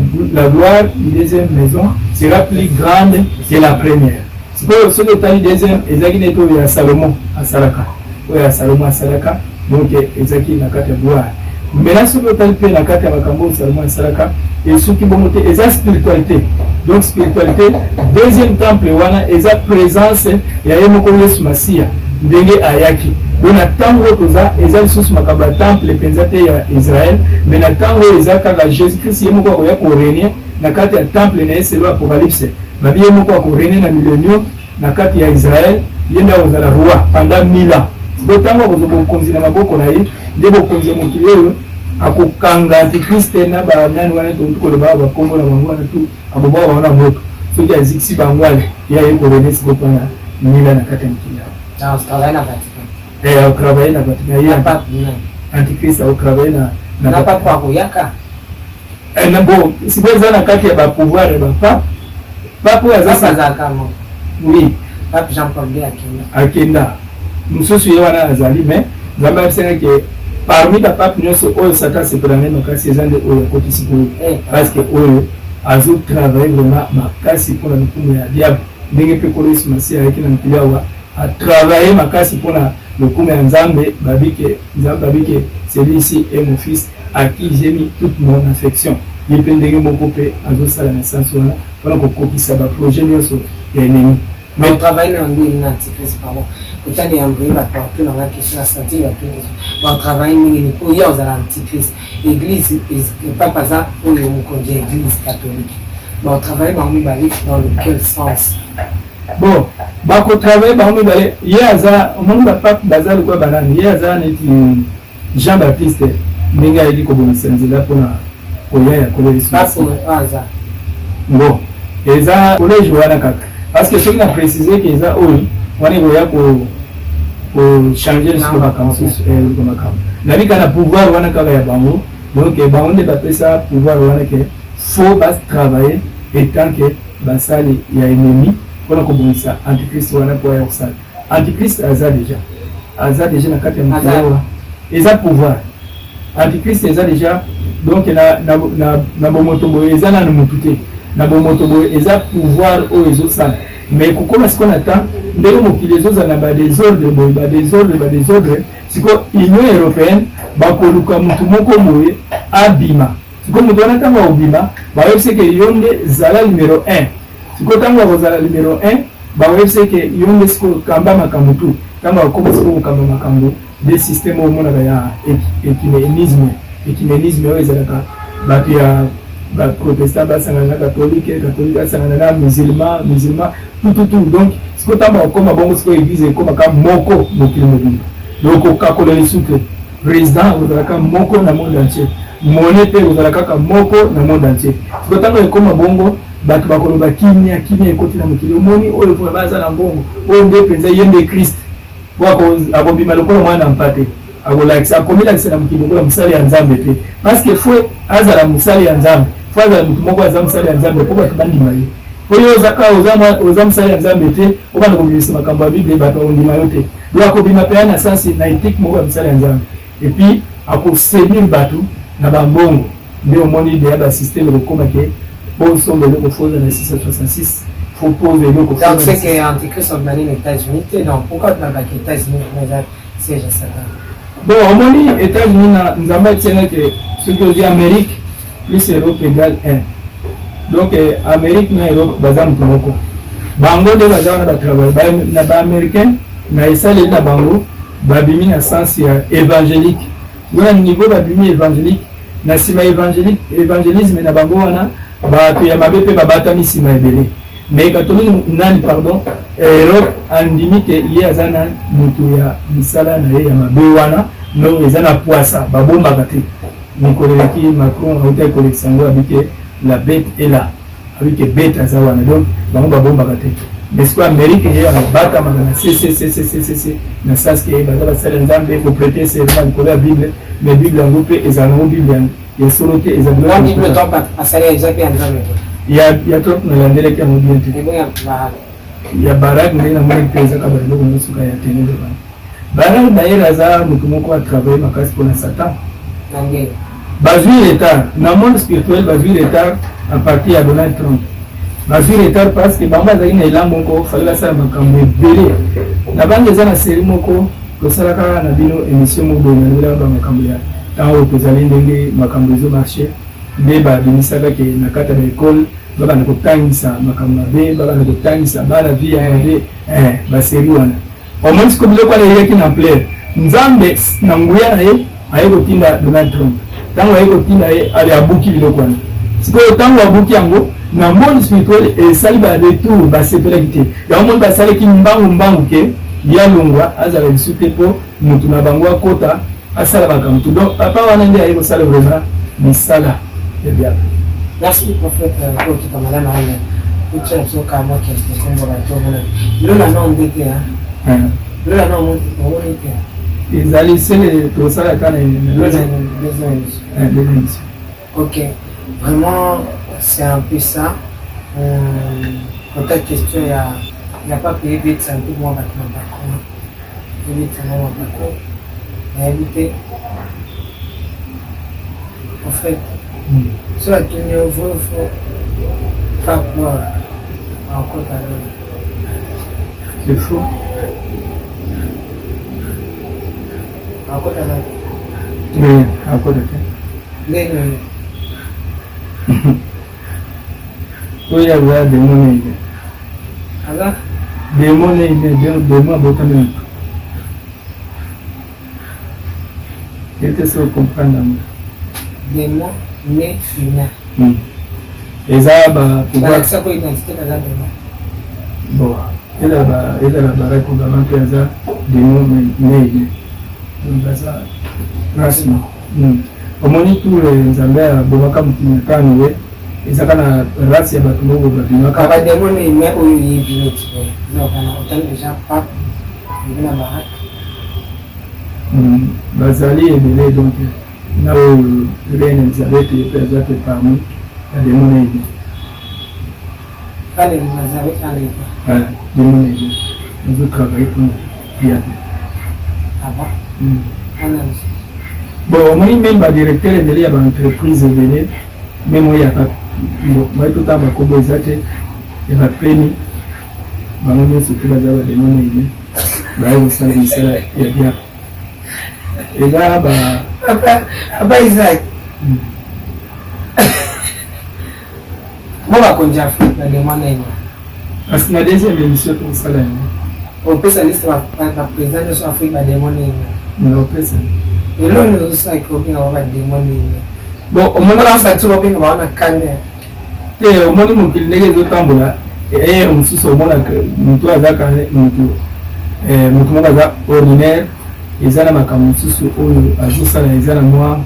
[SPEAKER 1] gloire du deuxième maison sera plus grande que la première. Sikoyo soki otali deuxième, ezalaki neti oyo ya Salomo asalaka, oyo ya Salomo asalaka, donc ezalaki na kati ya gloire. Maintenant soki otali mpe na kati ya makambo oyo Salomo asalaka, esuki bongo te, eza spiritualité. Donc spiritualité, deuxième temple wana eza présence ya ye moko Yesu Masiya ndenge ayaki. Donc na ntango oyo toza, eza lisusu makambo ya temple mpenza te ya Israel, mais na ntango oyo eza kaka Jésus Christ ye moko akoya korégner na kati ya temple na ye. Selon Apocalypse, babi ye moko akorégner na millennium na kati ya Israel, ye nde akozala roi pendant 1000 ans. Sikoyo ntango akozwa bokonzi na maboko na ye, nde bokonzi ya mokili oyo akokanga antichrist na banani wana touti koloba, bakombo na bango wana tu, akobwaka bango na moto. Soki azikisi bango, ale ye aye korégner sikoyo mpona 1000 ans na kati ya mokili awa. Akotravaille na Vatican ye antichrist, akotravaille na na bon, sikoyo eza na kati ya bapouvoir ya bapape, pape oyo aza, oui.
[SPEAKER 2] Pape Jean Paul II akenda.
[SPEAKER 1] Akenda, mosusu ye wana azali. Mais Nzambe ayebisaka ke parmi bapape nyonso oyo Satan asepela naye makasi, eza nde oyo akoti sikoyo, parce que oyo azotravaille vraiment makasi mpona lokumu ya diable, ndenge mpe Nkolo Yesu Masiya ayaki na mokili awa, atravaille makasi mpona lokumu ya Nzambe. Babike Nzambe babike: "Celui-ci est mon fils à qui j'ai mis toute mon affection." Ye mpe ndenge moko mpe azosala na sens wana mpona kokokisa baprojet nyonso ya ennemi.
[SPEAKER 2] Mais travaille na ndenge na antichrist, pardon, otali ya mbwe bato bakotuna nga question na sentir batuni question, batravaille ndenge nini mpo ye ozala antichrist? Église, pape aza oyo mokonzi ya Église catholique, batravaille bango mibale dans lequel sens?
[SPEAKER 1] Bon, bakotravaille bango mibale. Ye aza, omoni, bapape baza lokola banani? Ye aza neti Jean Baptiste, ndenge ayeki kobongisa nzela mpona koya ya Nkolo Yesu. Bon, eza collège wana kaka, parce que soki na précise ke eza oyo wana, ekoya ko kochanger lisusu makambo mosusu, makambo nabika na pouvoir wana kaka ya bango. Donc bango nde bapesa pouvoir wana ke faut batravailler etant que basali ya ennemi mpona kobongisa antichrist wana mpo aya kosala. Antichrist aza déjà na kati ya mokili awa. Eza pouvoir, antichrist eza déjà. Donc na bomoto boye eza nanu motu te, na bomoto boye eza pouvoir oyo ezosala. Mais kokoma sikoyo na temps ndenge mokili ezozala na badésordre boye, badésordre, sikoyo Union européenne bakoluka motu moko boye abima. Sikoyo moto wana, ntango akobima, bayebisi ke yo nde zala numéro 1. Sikoyo ntango akozala numéro 1, bayebisi ke yo nde sikoyo kamba makambo tu. Ntango akokoma sikoyo kokamba makambo de système oyo omonaka ya œcuménisme, œcuménisme oyo ezalaka bato ya baprotestant basangana na catholique, catholique asangana na musulman, musulman, tututu. Donc sikoyo ntango akokoma bongo, sikoyo église ekomaka moko mokili mobimba. Donc okakola lisu te, président ozalaka moko na monde entier, monnaie mpe ozala kaka moko na monde entier. Sikoyo ntango ekoma bongo, bato bakoloba kimia, kimia ekoti na mokili. Omoni oyo vraiment aza na mbongo, oyo nde mpenza ye nde Christ, po akobima lokola mwana mpate, akolakisa, akomilakisa na mokili lokola mosali ya Nzambe te, parce que faut azala mosali ya Nzambe, faut azala motu moko aza mosali ya Nzambe mpo bato bandima ye. Po yo ozaka oza mosali ya Nzambe te, obanda kobimisa makambo ya Bible, bato bakondima yo te. Donc akobima mpenza na sens na éthique moko ya mosali ya Nzambe, et puis akoséduire bato na bambongo. Nde omoni deya basystème ekokóma ke po osomba eloko, faut oza na 666, faut pose eloko.
[SPEAKER 2] Donc c'est que antichrist obimani na États-Unis te? Donc pourquoi tunabaki États-Unis eza siège ya Satan?
[SPEAKER 1] Bon, omoni, États-Unis na Nzambe atianga ke soki ozwi Amérique plus Europe égale 1. Donc Amérique na Europe baza moto moko. Bango nde baza wana, batravaille na baaméricain na esaleli na bango. Babimi na sens ya évangélique wana, niveau babimi évangélique na nsima évangélique, évangélisme na bango wana, bato ya mabe mpe babatami nsima ebele. Mais catholique nani, pardon, Europe andimi ke ye aza na moto ya misala na ye ya mabe wana. No, eza na poisa, babombaka te. Mikolo eleki, Macron autaki kolekisa yango, abi ke la bête est là, abi ke bête aza wana. Donc bango babombaka te. Mais sikoyo Amérique ye abatamaka na cccccccc na sens ke baza basali ya Nzambe, koprêter serment likolo ya Bible. Mais Bible yango mpe ezala nango Bible ya solo te, eza ya Trump. Nalandelaki yango bien te. Ya Barak nde namoni mpe ezaka baliloko nyonso ya ténèbre wana. Barak d'ailleurs aza moto moko atravaille makasi mpona Satan. Bazwi retard na monde spirituel, bazwi retard à partir ya Donald Trump. Bazwi retard parce que bango bazalaki na elan moko, fallait basala makambo ebele na bango. Eza na série moko tosalaka na bino, émission moko boye, nalobelaka bamakambo ya ntango tozali, ndenge makambo ezomarche, nde babimisaka ke na kati ya baekole babanda kotangisa makambo mabe, babanda kotangisa bana vie ya mabe. Basérie wana, omoni siko biloko wana eyaki na ampleur. Nzambe na nguya na ye aye kotinda Donald Trump. Ntango aye kotinda ye, ale abuki biloko wana. Sikoyo ntango abuki yango na monde spirituel, esali baretour, basepelaki te. Yango moni basalaki mbangu mbangu ke ya longwa, azala lisu te mpo motu na bango akota asala makambo tu. Donc papa wana nde aye kosala vraiment misala ya diable.
[SPEAKER 2] Merci, prophète. Okita malamu wana otya biso ka mwa question. Kombo bato omona lola na nde te, lola na omoni te.
[SPEAKER 1] Ezali sele tosalaka na
[SPEAKER 2] deuxième émission. Ok, vraiment c'est un peu ça. Kota question ya pape, ebetisa mpe mwa bato na bako, ebetisa mwa bako, nayebi te. En fait, so atuni yo vrai ou faux, pape akota lola?
[SPEAKER 1] C'est faux.
[SPEAKER 2] Akota lola?
[SPEAKER 1] Oui, akota te.
[SPEAKER 2] Ndenge?
[SPEAKER 1] Oyo aza démon.
[SPEAKER 2] Aza?
[SPEAKER 1] Demo ne humain, demo abotami moto. Ete so comprendre yango.
[SPEAKER 2] Demo ne humain.
[SPEAKER 1] Hmm. Eza ba
[SPEAKER 2] pouvoir. Balakisa ko identité baza demo.
[SPEAKER 1] Bon, ezala ba ezala Barack Obama mpe aza demo ne humain. Donc baza race moko. Hmm. Omoni tout Nzambe abomaka mokili na temps Noe. Ezaka na race ya bato moko babimaka.
[SPEAKER 2] Ba demo ne humain oyo oyebi neti boye. Otali déjà pape, na Barack.
[SPEAKER 1] Bazali ebele donc na oyo reine Elizabeth ye mpe aza mpe parmi ya demo na ye. Demo na ye azo travailler mpona diable.
[SPEAKER 2] Ah bon?
[SPEAKER 1] Bon, omoni meme ba directeur ebele ya ba entreprise ebele meme oyo yaka mai totanga bakombo eza te ya bapemi bango nyonso te baza ba demo na ye baye kosala misala ya diable eza ba
[SPEAKER 2] papa Isaac bo bakonzi ya Afrique ba demo na ye
[SPEAKER 1] kasi na deuxième émission tokosala yango
[SPEAKER 2] opesa liste ba président nyonso Afrique ba demo na ye
[SPEAKER 1] naopesa
[SPEAKER 2] eloko nini ozosala obenga bango ba demo na ye
[SPEAKER 1] bon
[SPEAKER 2] omonaka facture obenga bango na kanda
[SPEAKER 1] Te omoni mokili ndenge ezotambola eye mosusu omonaka motu azaka motu eh, motu moko aza ordinaire eza na makambo mosusu oyo azosala eza na mwa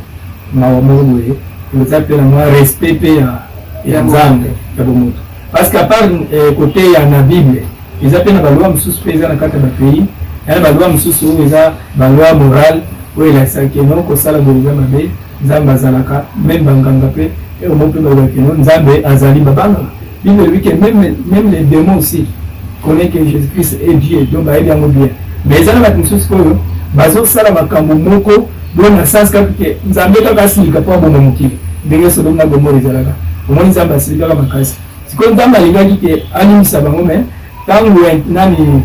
[SPEAKER 1] mawa moko boye eza mpe na mwa respect mpe ya, ya nzambe ya bomoto parce que apart eh, koteya na bible eza mpe na baloi mosusu mpe eza na kati ya bapays ya na baloi mosusu oyo eza baloi morale oyo elakisaka keno kosala boye eza mabe Nzambe azalaka meme ba nganga pe heure moko pe balobaka que non Nzambe azali babangaka bible elobi que meme meme les demons aussi connait que Jesus Christ est Dieu donc bayebi yango bien mais eza na bato mosusu oyo bazosala makambo moko bo na sens kaka ke Nzambe kaka asilika mpo aboma mokili ndenge Sodome na Gomore ezalaka omoni Nzambe asilikaka makasi sikoyo Nzambe alingaki ke alimbisa bango mais ntango nani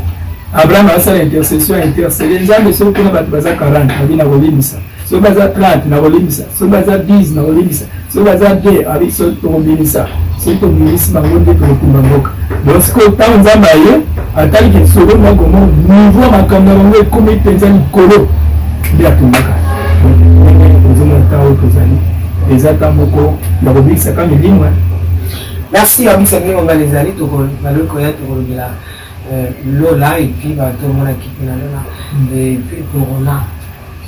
[SPEAKER 1] Abraham asala intercession intercede Nzambe soki kuna bato baza 40 abi nakolimbisa soki baza 30 nakolimbisa soki baza 10 nakolimbisa soki baza 2 abi soki tokobimisa soki tobimisi bango nde tokokumba mboka donc sikoyo ntango Nzambe aye atali ke Sodome na Gomore niveau ya makambo na bango ekomi mpenza likolo nde atumbaka ozomona ntango oyo tozali eza ntango moko ya kobikisaka milimo.
[SPEAKER 2] Merci abisa ndenge mobali ezali baloki koya tokolobela euh, lola et puis bato omonaki mpe na lola mm. et puis corona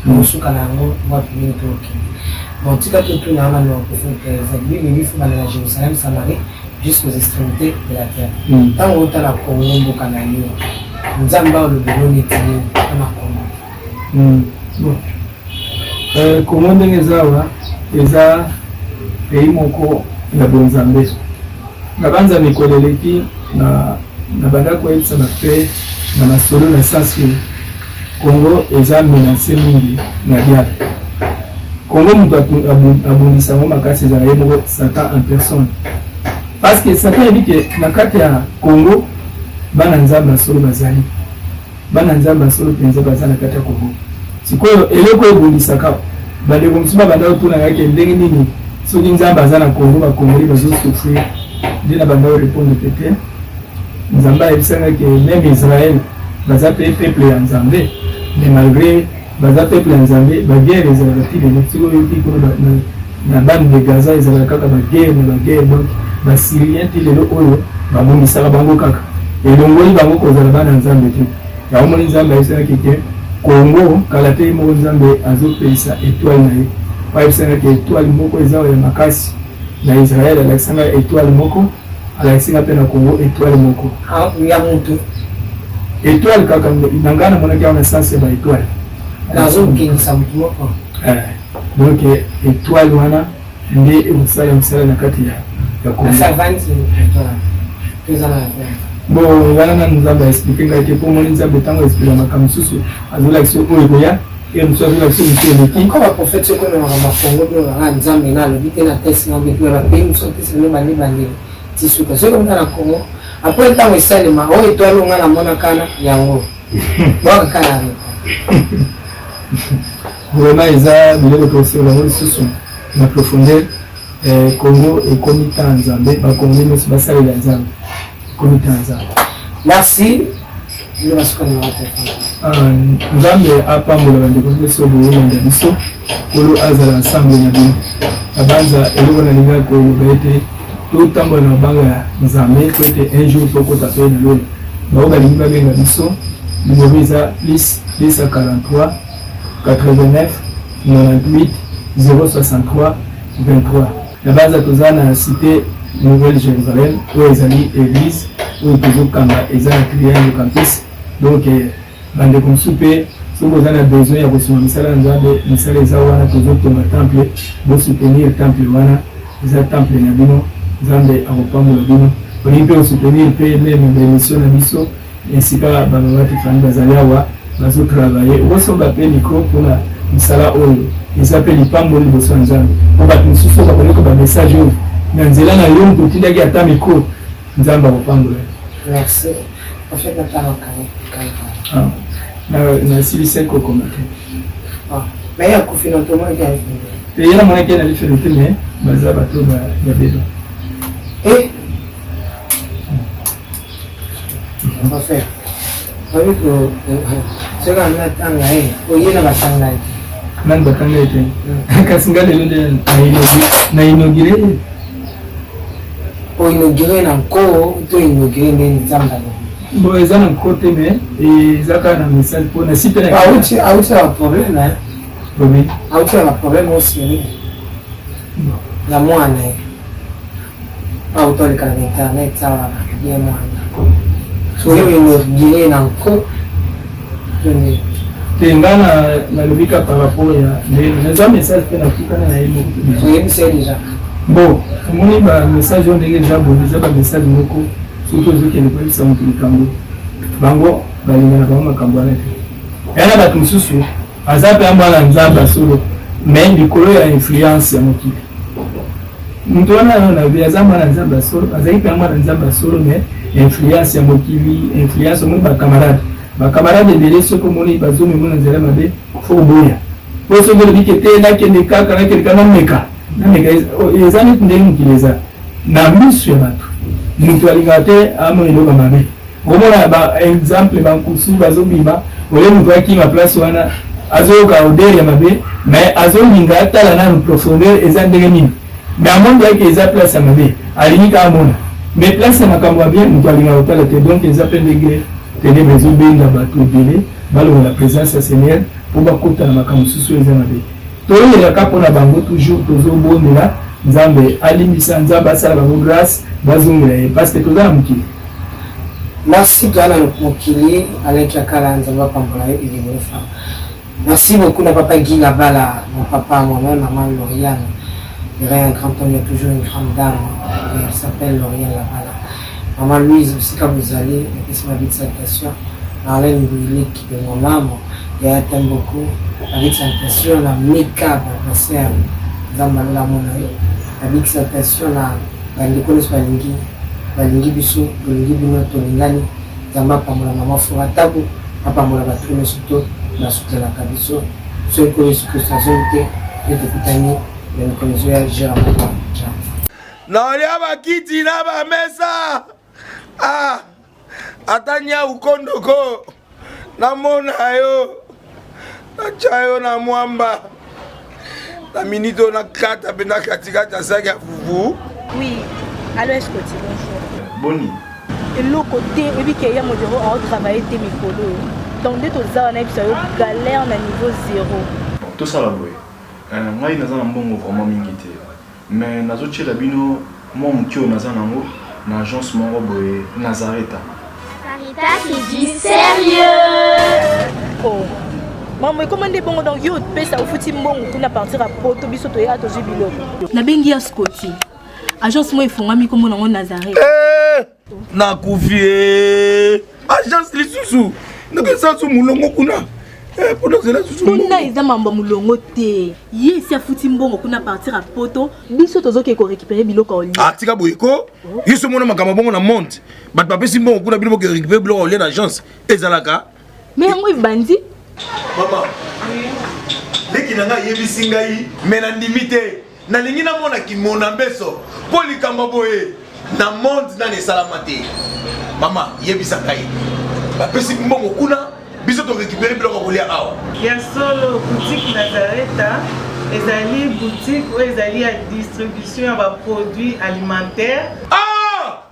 [SPEAKER 2] tokosuka na yango wapi ndenge tokokende bon tika totuna wana no prophète ezali bible ebi fobanda na jérusalem samarie jusqu'aux extrémités de la terre mm. ntango otala kongo mboka na yo nzambe alobelo neti nini mpona kongo
[SPEAKER 1] mm. bon euh, kongo ndenge eza awa eza pays moko ya bonzambe na banza mikolo eleki na na banda koyebisa bape na masolo na sens que Congo eza menace mingi na diable. Congo moto abundisa yango makasi ezala ye moko Satan en personne. Parce que Satan ayebi ke na kati ya Congo bana Nzambe ya solo bazali. Bana Nzambe ya solo mpenza baza na kati ya Congo. Sikoyo eloko ebundisaka bandeko mosusu babanda kotuna ngai ke ndenge nini soki Nzambe aza na Congo ba Congolais bazo souffrir nde na banda korepondre pe te. Nzambe ayebisa ngai ke meme Israël baza pe peuple ya Nzambe mais malgré baza peuple ya Nzambe ba guerre ezalaka ti lelo soki oyoki kuna na bande de Gaza ezalaka kaka ba guerre na ba guerre donc ba Syriens ti lelo oyo babongisaka bango kaka elongoli bango kozala bana Nzambe te yango moni Nzambe ayebisaki ke Congo kala te ye moko Nzambe azopelisa etoile na ye po ayebisaka ke etoile moko eza ya makasi na Israël alakisanga etoile moko alakisi nga mpe na Congo etoile moko
[SPEAKER 2] ah, ya mutu
[SPEAKER 1] etoile kaka na ngai namonaki yango na sens ya ba etoile
[SPEAKER 2] nazokengisa mutu moko
[SPEAKER 1] eh, donc etoile wana nde ekosala mosala na kati ya Congo bon wana nanu nzambe aexplike ngai te mpo omoni nzambe ntango explika makambo mosusu azolakisa oyo ekoya ye mosusu azolakisa mosu eleki
[SPEAKER 2] Encore ba prophète soki na makambo ya Congo bino kaka nzambe na alobi te na test na obetu ya ba pays mosusu apesi bino bande bandeli ti suka soki omona na Congo après ntango esalema oyo etoile nga namonaka na yango bwaka kaka na
[SPEAKER 1] Vraiment eza biloko tosolola yango lisusu na profondeur eh, Congo ekomi temps ya Nzambe, ba Congolais nyonso basalela Nzambe, ekomi temps ya Nzambe.
[SPEAKER 2] Merci.
[SPEAKER 1] Ah, Nzambe apambola bandeko nyonso boyolanda biso, Nkolo azala ensemble na bino. Nabanza eloko nalingaki koloba ete totambola na mabanga ya Nzambe po ete un jour tokota mpe na lola. Bango balingi babenga biso, numero eza plus 243 89 98 063 23. Nabanza toza na cite Nouvelle Jérusalem oyo ezali église oyo tozokamba eza na Triangle Campus. Donc eh, bandeko mosusu mpe soki boza na besoin ya kosunga misala ya Nzambe, misala eza wana, tozotonga temple, bosoutenir temple wana, eza temple na bino, Nzambe akopambola bino. Olingi mpe kosoutenir mpe meme baemission na biso esika bamama Tifani bazali awa bazotravaille, okosomba mpe micro mpona mosala oyo eza mpe lipamboli liboso ya Nzambe, mpo bato mosusu bakoyoka bamessage oyo na nzela na yo moto otindaki ata micro, Nzambe akopambola.
[SPEAKER 2] Merci. Prophète Nathan
[SPEAKER 1] Ah, nasilisaki kokoma te.
[SPEAKER 2] Ah, mais akufi na tomonaki na lifelo
[SPEAKER 1] te. Ye namonaki na lifelo te, mais baza bato ya beba.
[SPEAKER 2] Eh? Prophète, oyebi ko soki anga atanga ye, oye na batanga ye te.
[SPEAKER 1] Nani batanga ye te? Kasi nga lelo nde na inaugure ye.
[SPEAKER 2] O inaugure na nko to inaugure nde Nzambe alobi?
[SPEAKER 1] Bon, eza na nko te, mais eza kaka na message mpo na si mpe na
[SPEAKER 2] auti auti na problème hein.
[SPEAKER 1] Bobi
[SPEAKER 2] auti na problème au sérieux na mwana ye auti oleka na internet awa ye mwana soki inaugure na nko to nde
[SPEAKER 1] te nga nalobi ka par rapport ya ndenge naza message mpe nakutana na ye moko.
[SPEAKER 2] Oyebisa ye déjà?
[SPEAKER 1] Bon, omoni ba message oyo ndenge eza boye, eza ba message moko soki ozokende koyebisa moto likambo, bango balingana bango makambo wana te. Ya na bato mosusu aza mpe mwana Nzambe solo, mais likolo ya influence ya mokili, moto wana nabi aza mwana Nzambe ya solo, azali mpe mwana Nzambe ya solo, mais influence ya mokili, influence omoni bacamarade bacamarade ebele, soki omoni bazomemona nzela mabe, fo koboya, po soki olobi ke te, nakende kaka, nakende kaka, nameka nameka, eza neti ndenge mokili eza na miso ya bato, moto alingaka te amona eloko mabe. Omona ba exemple bankusu bazobima, oye moto akima place wana, azoyoka odeur ya mabe, mais azolinga atala nanu profondeur eza ndenge nini, mais amoni yake eza place ya mabe, alingi kaka amona, mais place ya makambo ya bien moto alingaka kotala te. Donc eza mpe ndenge ténèbre ezobenga bato ebele balongola présence ya Seigneur mpo bakota na makambo mosusu oyo eza mabe. Toyelaka mpona bango toujours, tozobondela Nzambe alimbisa, Nzambe asala bango grâce, bazongela ye, parce que toza na mokili.
[SPEAKER 2] Merci, toza na mokili. Alain Kiakala, Nzambe apambola yo elimo fa. Merci beaucoup na papa Guy Labala, mon papa, moi-même, maman Lauriane. Derrière un grand homme, il y a toujours une grande dame. Et elle s'appelle Lauriane Labala. Maman Louise, bisika bozali, napesi ma big salutation. Marlène Bouilik de mon âme, Yaya t'aime beaucoup. La big salutation na Mika, ma sœur, Nzambe alola mona yo. La big salutation na bandeko nyonso balingi balingi biso, tolingi bino, tolingani. Nzambe apambola mama Fura Tabu, apambola bato nyonso to basutenaka biso. Soki Nkolo Yesu Kristo azongi te, nde tokutani na mikolo ezoya. Jera Moko.
[SPEAKER 6] Naolia bakiti na bamesa, ah, ata nyau kondoko namona yo, natya yo na mwamba na minute oyo, nakata mpenza katikati ya saki ya fufu.
[SPEAKER 7] Oui, allo Escoti, bonjour.
[SPEAKER 8] Boni?
[SPEAKER 7] Eloko te, oyebi ke ya modero aotravaille te mikolo oyo, donc nde toza wana, yebisa yo galère na niveau zéro.
[SPEAKER 8] Bon, tosala boye. Ngai naza na mbongo vraiment mingi te, mais nazotiela bino mwa moke oyo naza nango na agence moko boye, Nazareta.
[SPEAKER 3] Sarita, c'est du sérieux.
[SPEAKER 7] Oh. Mambo ekoma nde bongo, donc yo opesa ofuti mbongo kuna partir ya poto, biso toya tozwi biloko. Nabengi ya Scoti, agence moko efungwami nkombo nango Nazareth.
[SPEAKER 6] Eh, nakufi e agence lisusu ndenge su molongo kuna mpona zela susu.
[SPEAKER 7] Kuna eza mambo ya molongo te, ye esi afuti mbongo kuna partir ya poto, biso tozoke korécupere biloko ya olia.
[SPEAKER 6] Ah, tika boye ko, yo so mona makambo bongo na monde, bato bapesi mbongo kuna, bino boke récupere biloko ya olia na agence, ezalaka?
[SPEAKER 7] Mais yango ebandi.
[SPEAKER 6] Mama leki na ngai ayebisi ngai, me nandimi te, nalingi namona kimona mbeso mpo likambo boye na monde nani esalama te. Mama, yebisa ngai. Bapesi mbongo kuna, biso to récupérer biloko ya kolia awa.
[SPEAKER 9] Ya solo, boutique Nazareta ezali boutique oyo ezali ya distribution ya ba produits alimentaires.
[SPEAKER 6] Ah!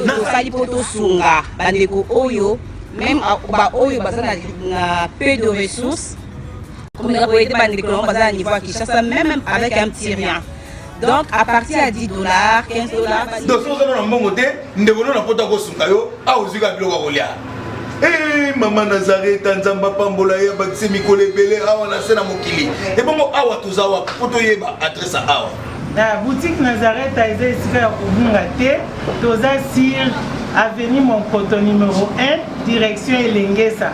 [SPEAKER 10] Tosali mpo tosunga bandeko oyo meme baoyo baza na peu de ressources, komeka koyede bandeko nango baza na niveau ya Kinshasa, même avec un petit rien, donc à partir ya 10 $, 15 $.
[SPEAKER 6] Donc soki oza na mbongo te, ndeko no na poto akosunga yo awa, ozwi kaka biloko ya kolia. Eh, mama Nazareta, Nzambe apambola ye, abakisi mikolo ebele awa na se na mokili. Ebongo awa toza wapi mpo toyeba adresse ya awa?
[SPEAKER 9] Na boutique Nazareta eza esika ya kobunga te. Toza sur avenue Monkoto numéro 1, direction Elengesa,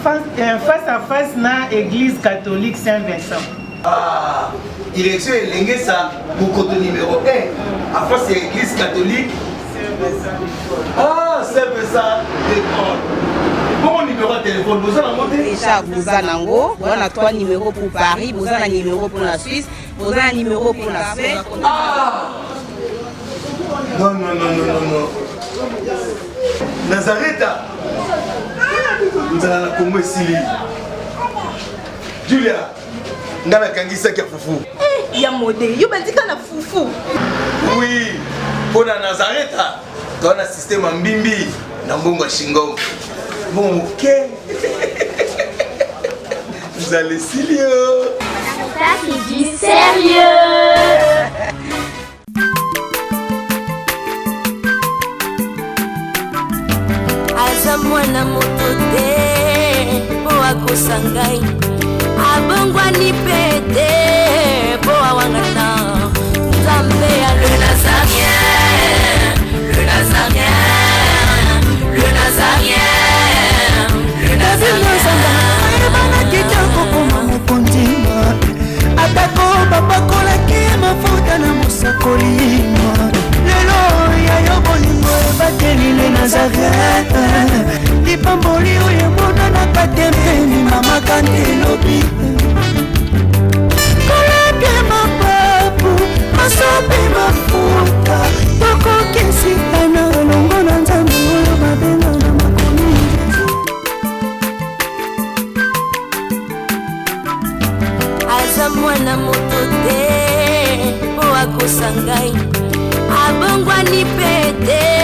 [SPEAKER 9] face à face na église catholique Saint-Vincent.
[SPEAKER 6] Ah, direction Elengesa, Mokoto numéro 1, à face ya église catholique ah, Saint-Vincent de Paul. Bongo numéro ya téléphone boza nango te?
[SPEAKER 10] Déjà boza nango, boza na trois numéros pour Paris, boza na numéro pour la Suisse, boza na numéro pour la Suède.
[SPEAKER 6] Ah! Non, non, non, non, non, non, Nazareta, nzala na Kongo esili. Julia, nga nakangisaki ya fufu.
[SPEAKER 7] Eh, ya mode, yo bandika na fufu.
[SPEAKER 6] Oui, mpo na Nazareta toa na systeme ya mbimbi na mbongo ya shingom, mbongo moke, nzala esili yo.
[SPEAKER 3] Ça, c'est du sérieux.
[SPEAKER 11] Aza mwana moto te mpo akosa ngai, abongwani mpe te mpo awangana Nzambe ya le Nazarien, le Nazarien, le Nazarien, le Nazarien.
[SPEAKER 12] Ayebanaki te kokoma mokonzi, atako bapakolaki mafuta na mosakoli. Lelo ya yo bolingo ebateli le Nazaret, lipamboli oyo emonanaka te mpeni mama kandi elobi kolapie mapapu masopi mafuta tokokisikana elongo na Nzambe oyo babenga na makomi.
[SPEAKER 11] Aza mwana moto te mpo akosa ngai, abongwani mpe te.